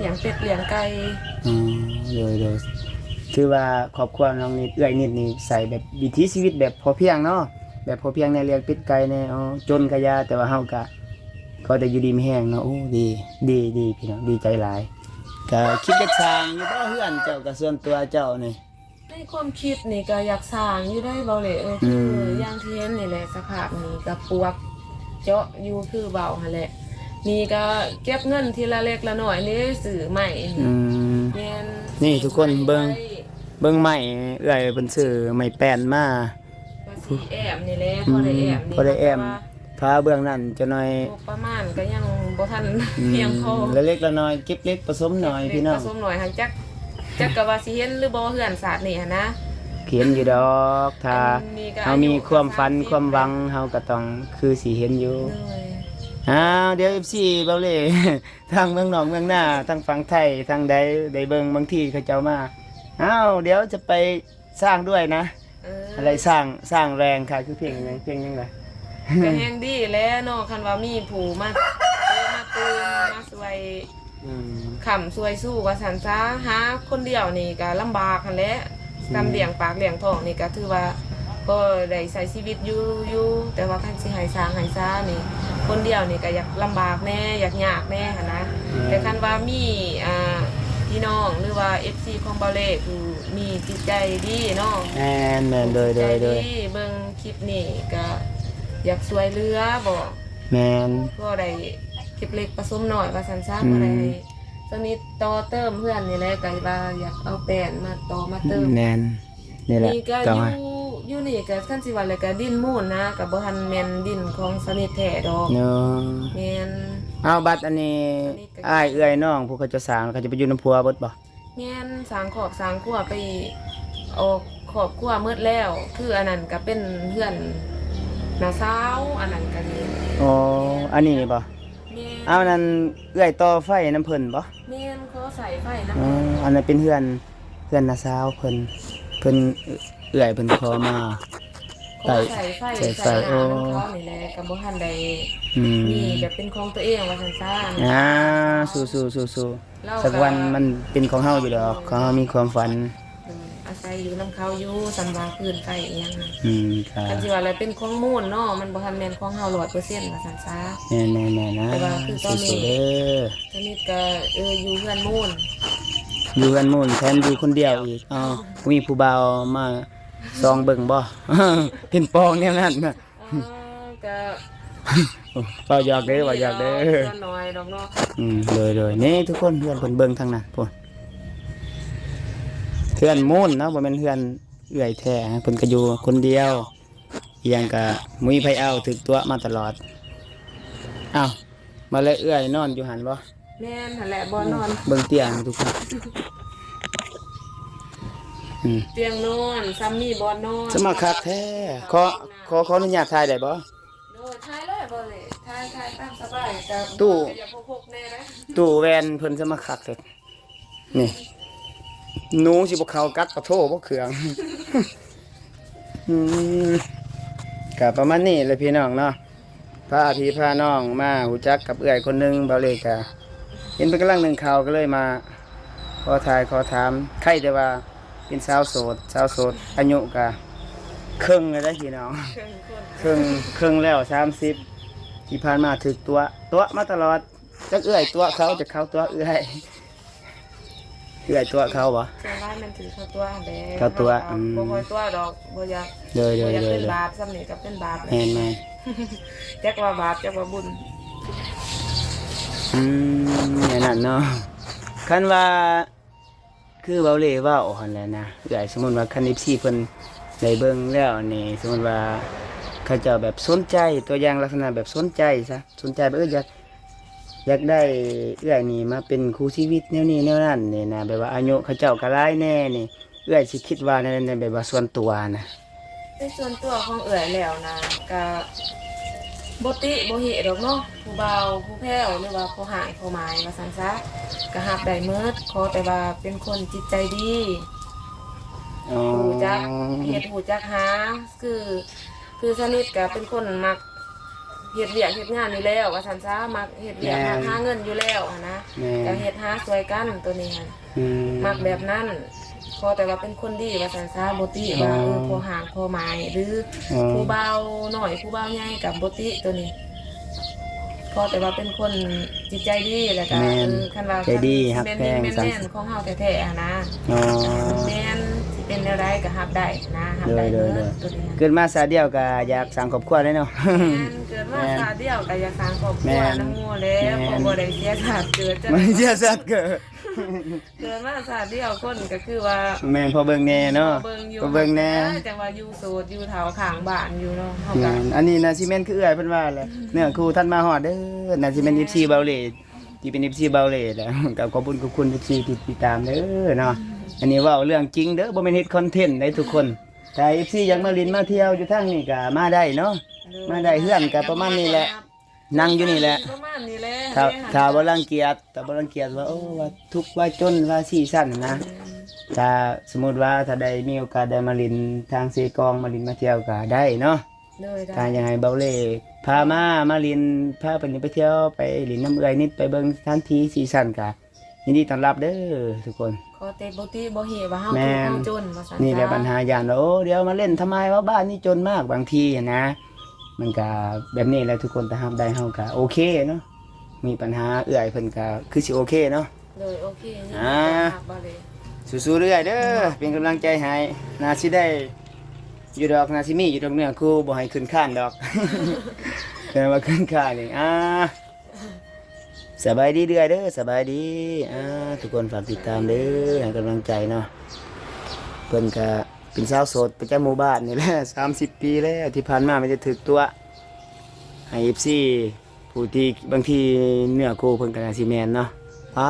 ລ້ຽງເປັດລ້ຽງໄກ່. ອໍ ໂດຍໆ ຖືວ່າຄອບຄົວນ້ອງນິດ ເອື້ອຍນິດນີ້ໃຊ້ແບບວິຖີຊີວິດແບບພໍພຽງເນາະ ແບບພໍພຽງແດ່ ລ້ຽງເປັດໄກ່ແດ່. ອໍ ຈົນກະຢ່າ ແຕ່ວ່າເຮົາກະ ຂໍແຕ່ຢູ່ດີມີແຮງເນາະ. ໂອ້ ດີ ດີ ດີ ພີ່ນ້ອງ ດີໃຈຫຼາຍ. ກະຄິດຈະສ້າງຢູ່ບໍ່ເຮືອນເຈົ້າ ກະສ່ວນຕົວເຈົ້ານີ້? ໃນຄວາມຄິດນີ້ກະຢາກສ້າງຢູ່ໄດ໋ ເບົາເຫຼ້ ເອີ ອືມ ຄືຢ່າງທີ່ເຫັນນີ້ແຫຼະ ສະພາບນີ້ກະປວກເຈາະຢູ່ຄືເວົ້າຫັ້ນແຫຼະ. ນີ້ກະເກັບເງິນທີລະເລັກລະນ້ອຍນີ້ຊື້ໄມ້ນີ້. ອືມ ແມ່ນ ນີ້ທຸກຄົນເບິ່ງ ເບິ່ງໄມ້ ເອື້ອຍເພິ່ນຊື້ໄມ້ແປ້ນມາ ວ່າຊິແອ້ມນີ້ແຫຼະ ອືມ ພໍໄດ້ແອ້ມນີ້ ພໍໄດ້ແອ້ມ ແຕ່ວ່າຝາເບື້ອງນັ້ນຈັກໜ່ອຍ ງົບປະມານກໍຍັງບໍ່ທັນ ອືມ ພຽງພໍ ລະເລັກລະນ້ອຍ ເກັບເລັກປະສົມໜ້ອຍ ເກັບເລັກ ພີ່ນ້ອງ ປະສົມໜ້ອຍຫັ້ນ ຈັກ ຈັກກະວ່າຊິເຫັນຫຼືບໍ່ເຮືອນຊາດນີ້ຫັ້ນນະ. ເຫັນຢູ່ດອກ ຖ້າເຮົາມີຄວາມຝັນຄວາມຫວັງ ເຮົາກໍຕ້ອງຄືຊິເຫັນຢູ່. ໂດຍ ອ້າວ ດຽວ ເອັຟຊີ ເບົາເລ້ ທາງເມືອງນອກເມືອງນາ ທາງຝັ່ງໄທ ທາງໃດໄດ້ເບິ່ງ ບາງທີເຂົາເຈົ້າມາ ອ້າວ ດຽວຈະໄປ ສ້າງດ້ວຍນະ. ເອີ ອະໄລສ້າງ ສ້າງແຮງຄ່າ ຄືເພງຫຍັງ ເພງຫຍັງລະ? ກະແຮງດີແຫຼະເນາະ ຄັນວ່າມີຜູ້ມາ ມາຕື່ມ ມາຊ່ວຍ ອືມ ຄ້ຳຊ່ວຍຊູວ່າຊັ້ນຊະ. ຫາຄົນດຽວນີ້ກະລຳບາກຫັ້ນແຫຼະ ອືມ ການລ້ຽງປາກລ້ຽງທ້ອງນີ້ກະຖືວ່າພໍໄດ້ໃຊ້ຊີວິດຢູ່ ຢູ່ ແຕ່ວ່າຄັນຊິໃຫ້ສ້າງໃຫ້ຊານີ້ ຄົນດຽວນີ້ກະຢາກລຳບາກແດ່ ຢາກຍາກແດ່ຫັ້ນນະ. ອືມ ແຕ່ຄັນວ່າມີ ອ່າ ພີ່ນ້ອງ ຫຼືວ່າ ເອັຟຊີ ຂອງເບົາເລ້ ຜູ້ ມີຈິດໃຈດີເນາະ. ແມ່ນ ແມ່ນ ໂດຍ ໂດຍ ໂດຍ ເບິ່ງຄລິບນີ້ກະຢາກຊ່ວຍເຫຼືອບໍ? ແມ່ນ ພໍໄດ້ເກັບເລັກປະສົມນ້ອຍວ່າຊັ້ນຊະ. ອືມ ພໍໄດ້ໃຫ້ສະນິດຕໍ່ເຕີມເຮືອນນີ້ແຫຼະ ກະວ່າຢາກເອົາແປ້ນມາຕໍ່ມາເຕີມ. ແມ່ນ ນີ້ແຫຼະ ນີ້ກະ ກໍ ຢູ່ ຢູ່ນີ້ກະ ຄັນຊິວ່າແລ້ວກະດິນມູນນະ ກະບໍ່ທັນແມ່ນດິນຂອງສະນິດແທ້ດອກ. ເນາະ ແມ່ນ. ເອົາ ບັດອັນນີ້ ສະນິດກະ ອ້າຍເອື້ອຍນ້ອງ ພວກເຂົາເຈົ້າສ້າງ ເຂົາເຈົ້າໄປຢູ່ນຳຜົວເບິດບໍ? ແມ່ນ ສ້າງຄອບສ້າງຄົວໄປອອກຄອບຄົວໝົດແລ້ວ ຄືອັນນັ້ນກະເປັນເຮືອນນ້າສາວ ອັນນັ້ນກະນີ້. ອໍ ແມ່ນ ອັນນີ້ບໍ? ແມ່ນ. ເອົາ ນັ້ນເອື້ອຍຕໍ່ໄຟນຳເພິ່ນບໍ? ແມ່ນ ຂໍໃຊ້ໄຟນຳເພິ່ນ. ອໍ ອັນນັ້ນເປັນເຮືອນ ເຮືອນນ້າສາວເພິ່ນ ເພິ່ນ ເອື້ອຍເພິ່ນຂໍມາ ຂໍໃຊ້ໄຟ ໃຊ້ໄຟ ໃຊ້ນ້ຳ ໂອ້ ນຳເຂົານີ້ແຫຼະ ກະບໍ່ທັນໄດ້ ອືມ ມີແບບເປັນຂອງຕົວເອງວ່າຊັ້ນຊະ. ອ່າ ສູ້ໆໆໆ ລາວກະ ສັກວັນມັນເປັນຂອງເຮົາຢູ່ດອກ ເຮົາມີຄວາມຝັນ. ໂດຍ ອາໄສຢູ່ນຳເຂົາຢູ່ ສ່ຳວ່າພື້ນໄຟອີ່ຫຍັງນະ. ອືມ ຄັນຊິວ່າແລ້ວເປັນຂອງມູນເນາະ ມັນບໍ່ທັນແມ່ນຂອງເຮົາຮ້ອຍເປີເຊັນວ່າຊັ້ນຊະ. ແມ່ນໆໆ ນະ ແຕ່ວ່າຄືຕອນນີ້ ສູ້ໆເດີ ຕອນນີ້ກະ ເອີ ຢູ່ເຮືອນມູນ ຢູ່ເຮືອນມູນ ແຖມຢູ່ຄົນດຽວອີກ. ເອົ້າ ບໍ່ມີຜູ້ບ່າວມາ ສ່ອງເບິ່ງບໍ່? ເປັນປອງແນວນັ້ນນະ. ອໍ ກະ ເວົ້າຫຍອກເດີ ເວົ້າຫຍອກເດີ ສ່ວນໜ້ອຍດອກເນາະ. ອືມ ໂດຍໆ ນີ້ທຸກຄົນ ເຮືອນເພິ່ນເບິ່ງທາງນັ້ນພຸ້ນ ເຮືອນມູນເນາະ ບໍ່ແມ່ນເຮືອນເອື້ອຍແທ້ ເພິ່ນກະຢູ່ຄົນດຽວ ອີ່ຫຍັງກະບໍ່ມີໃຜເອົາ ຖືກຕົວະມາຕະຫຼອດ. ອ້າວ ມາແລ້ວ ເອື້ອຍນອນຢູ່ຫັ້ນບໍ່? ແມ່ນຫັ້ນແຫຼະ ບ່ອນນອນ ເບິ່ງຕຽງທຸກຄົນ. ອືມ ຕຽງນອນ ສ່ຳມີບ່ອນນອນ ສະມາຄັກແທ້. ຂໍ ຂໍ ຂໍອະນຸຍາດຖ່າຍໄດ້ບໍ່? ໂດຍ ຖ່າຍເລີຍ ບໍ່ເລີຍ ຖ່າຍ ຖ່າຍຕາມສະບາຍ. ກະຕູ້ ກະຢາກຫົກໆແດ່ເດ້ ຕູ້ແວ່ນເພິ່ນສະມາຄັກແທ້. ນີ້ ໜູຊິບໍ່ເຂົ້າກັດປະໂທບໍ່ເຄື່ອງ. ອືມ ກະປະມານນີ້ແຫຼະພີ່ນ້ອງເນາະ ພາພີ່ພານ້ອງມາຮູ້ຈັກກັບເອື້ອຍຄົນໜຶ່ງ. ເບົາເລ້ກະເຫັນເພິ່ນກຳລັງໜຶ້ງເຂົ້າ ກໍເລີຍມາຂໍຖ່າຍຂໍຖາມ. ໃຄແຕ່ວ່າເປັນສາວໂສດ ສາວໂສດ ອາຍຸກະເຄິ່ງແລ້ວເດ້ພີ່ນ້ອງ ເຄິ່ງຄົນ ເຄິ່ງ ເຄິ່ງແລ້ວ ສາມສິບ ທີ່ຜ່ານມາຖືກຕົວະ ຕົວະມາຕະຫຼອດ. ຈັກເອື້ອຍຕົວະເຂົາ ຈັກເຂົາຕົວະເອື້ອຍ. ເອື້ອຍຕົວະເຂົາບໍ່? ສ່ວນຫຼາຍແມ່ນຖືກເຂົາຕົວະຫັ້ນແຫຼະ. ເຂົາຕົວະ ເຮົາກໍ ອືມ ບໍ່ຄ່ອຍຕົວະດອກ ບໍ່ຢາກ ໂດຍໆໆ ບໍ່ຢາກເປັນບາບສ່ຳນີ້ກໍເປັນບາບແລ້ວ. ແມ່ນໆ ຈັກວ່າບາບຈັກວ່າບຸນ. ອືມ ແນວນັ້ນເນາະ. ຄັນວ່າ ຄືເບົາເລ້ເວົ້າຫັ້ນແຫຼະນະ ເອື້ອຍ ສົມມຸດວ່າຄັນເອັຟຊີເພິ່ນ ໄດ້ເບິ່ງແລ້ວນີ້ ສົມມຸດວ່າເຂົາເຈົ້າແບບສົນໃຈ ຕົວຢ່າງລັກສະນະແບບສົນໃຈຊະ ສົນໃຈແບບ ເອີ ຢາກ ຢາກໄດ້ເອື້ອຍນີ້ມາເປັນຄູ່ຊີວິດແນວນີ້ແນວນັ້ນນີ້ນະ ແບບວ່າອາຍຸເຂົາເຈົ້າກໍຫຼາຍແດ່ນີ້ ເອື້ອຍຊິຄິດວ່າແນວໃດ ໃນແບບວ່າສ່ວນຕົວນະ? ໃນສ່ວນຕົວຂອງເອື້ອຍແລ້ວນະ ກະບໍ່ຕິບໍ່ຫິດອກເນາະ ຜູ້ບ່າວຜູ້ແພ້ວ ຫຼືວ່າພໍ່ຮ້າງພໍ່ໝ້າຍວ່າຊັ້ນຊະ ກະຮັບໄດ້ໝົດ ຂໍແຕ່ວ່າເປັນຄົນຈິດໃຈດີ ອໍ ຮູ້ຈັກເຮັດ ຮູ້ຈັກຫາ ຄື ຄືສະໜິດກະເປັນຄົນມັກເຮັດວຽກເຮັດງານຢູ່ແລ້ວວ່າຊັ້ນຊະ ມັກເຮັດວຽກ ແມ່ນ ມັກຫາເງິນຢູ່ແລ້ວຫັ້ນນະ ແມ່ນ ກະເຮັດຫາຊ່ວຍກັນໂຕນີ້ຫັ້ນ ອືມ ມັກແບບນັ້ນ ຂໍແຕ່ວ່າເປັນຄົນດີວ່າຊັ້ນຊະ ບໍ່ຕິວ່າ ອໍ ເອີ ພໍ່ຮ້າງພໍ່ໝ້າຍ ຫຼື ອໍ ຜູ້ບ່າວນ້ອຍຜູ້ບ່າວໃຫຍ່ກະບໍ່ຕິໂຕນີ້ ຂໍແຕ່ວ່າເປັນຄົນຈິດໃຈດີ ແລ້ວກະ ແມ່ນ ເອີ ຄັນວ່າ ໃຈດີ ຄັນ ຄັນຊິແມ່ນ ຮັກແພງ ແມ່ນ ແມ່ນຂອງເຮົາແທ້ໆຫັ້ນນະ ອໍ ແມ່ນ ຊິເປັນແນວໃດກະຮັບໄດ້ນະ ຮັບໄດ້ເບິດໂຕນີ້ ເກີດມາຊາດດຽວກະຢາກສ້າງຄອບຄົວແຫຼະເນາະ ແມ່ນ ເກີດມາຊາດດຽວກະຢາກສ້າງຄອບຄົວນຳໝູ່ແຫຼະ ເພາະບໍ່ໄດ້ເສຍຊາດເກີດ ບໍ່ໄດ້ເສຍຊາດເກີດ ເກີດມາຊາດດຽວຄົນກໍຄືວ່າ ແມ່ນ ພໍເບິ່ງແດ່ເນາະ ພໍເບິ່ງຢູ່ ພໍເບິ່ງແດ່ ແຕ່ວ່າຈັ່ງວ່າຢູ່ໂສດຢູ່ເຖົ້າຂ້າງບ້ານຢູ່ເນາະ ເຮົາກໍ ແມ່ນ ອັນນີ້ໜ້າຊິແມ່ນຄືເອື້ອຍເພິ່ນວ່າແຫຼະ ເນື້ອຄູ່ທັນມາຮອດເດີ ໜ້າຊິແມ່ນ ແມ່ນ ເອັຟຊີ ເບົາເລ່ ທີ່ເປັນ ເອັຟຊີ ເບົາເລ່ແຫຼະ ກໍຂອບຄຸນ ຂອບຄຸນ ເອັຟຊີ ທີ່ຕິດຕາມເດີເນາະ ອັນນີ້ເວົ້າເລື່ອງຈິງເດີ ບໍ່ແມ່ນເຮັດຄອນເທັນໃດທຸກຄົນ ຖ້າ ເອັຟຊີ ຢາກມາຫຼິ້ນມາທ່ຽວຢູ່ທາງນີ້ກໍມາໄດ້ເນາະ ໂດຍ ມາໄດ້ ເຮືອນກໍປະມານນີ້ແຫຼະ ນັ່ງຢູ່ນີ້ແຫຼະ ປະມານນີ້ແຫຼະ ຖ້າ ຖ້າບໍ່ລັງກຽດ ຖ້າບໍ່ລັງກຽດວ່າ ໂອ້ ວ່າທຸກວ່າຈົນວ່າຊີ້ຊັ້ນນະ ອືມ ຖ້າສົມມຸດວ່າຖ້າໄດ້ມີໂອກາດໄດ້ມາຫຼິ້ນທາງເຊກອງ ມາຫຼິ້ນມາທ່ຽວກໍໄດ້ເນາະ ໂດຍ ໄດ້ ຖ້າຢາກໃຫ້ເບົາເລ່ພາມາ ມາຫຼິ້ນ ພາໄປຫຼິ້ນໄປທ່ຽວ ໄປຫຼິ້ນນຳເອື້ອຍນິດ ໄປເບິ່ງສະຖານທີ່ຊີ້ຊັ້ນກໍ ຍິນດີຕ້ອນຮັບເດີທຸກຄົນ ຂໍແຕ່ບໍ່ຕິບໍ່ຫິວ່າເຮົາ ແມ່ນ ທຸກເຮົາຈົນວ່າຊັ້ນ ນີ້ແຫຼະ ຊະ ບັນຫາ ຢ້ານວ່າ ໂອ້ ດຽວມາຫຼິ້ນທຳໄມວ່າບ້ານນີ້ຈົນມາກ ບາງທີຫັ້ນນະ ມັນກະແບບນີ້ແຫຼະທຸກຄົນ ຖ້າຮັບໄດ້ເຮົາກະໂອເຄເນາະ ມີບັນຫາເອື້ອຍເພິ່ນກະຄືຊິໂອເຄເນາະ ໂດຍ ໂອເຄ ຍິນດີ ອ່າ ຕ້ອນຮັບເລີຍ ສູ້ໆເລື້ອຍເດີ ເນາະ ເປັນກຳລັງໃຈໃຫ້ ໜ້າຊິໄດ້ຢູ່ດອກ ໜ້າຊິມີຢູ່ດອກເນື້ອຄູ່ ບໍ່ໃຫ້ຂຶ້ນຄານດອກ ແຕ່ວ່າຂຶ້ນຄານນີ້ ອ່າ ສະບາຍດີເອື້ອຍເດີ ສະບາຍດີ ອ່າ ທຸກຄົນຝາກຕິດຕາມເດີ ໃຫ້ກຳລັງໃຈເນາະ ເພິ່ນກະເປັນສາວໂສດປະຈຳໝູ່ບ້ານນີ້ແຫຼະ ສາມສິບປີແລ້ວ ທີ່ຜ່ານມາມີແຕ່ຖືກຕົວະ ໃຫ້ ເອັຟຊີ ຜູ້ທີ່ບາງທີເນື້ອຄູ່ເພິ່ນກໍໜ້າຊິແມ່ນເນາະ ໄປ.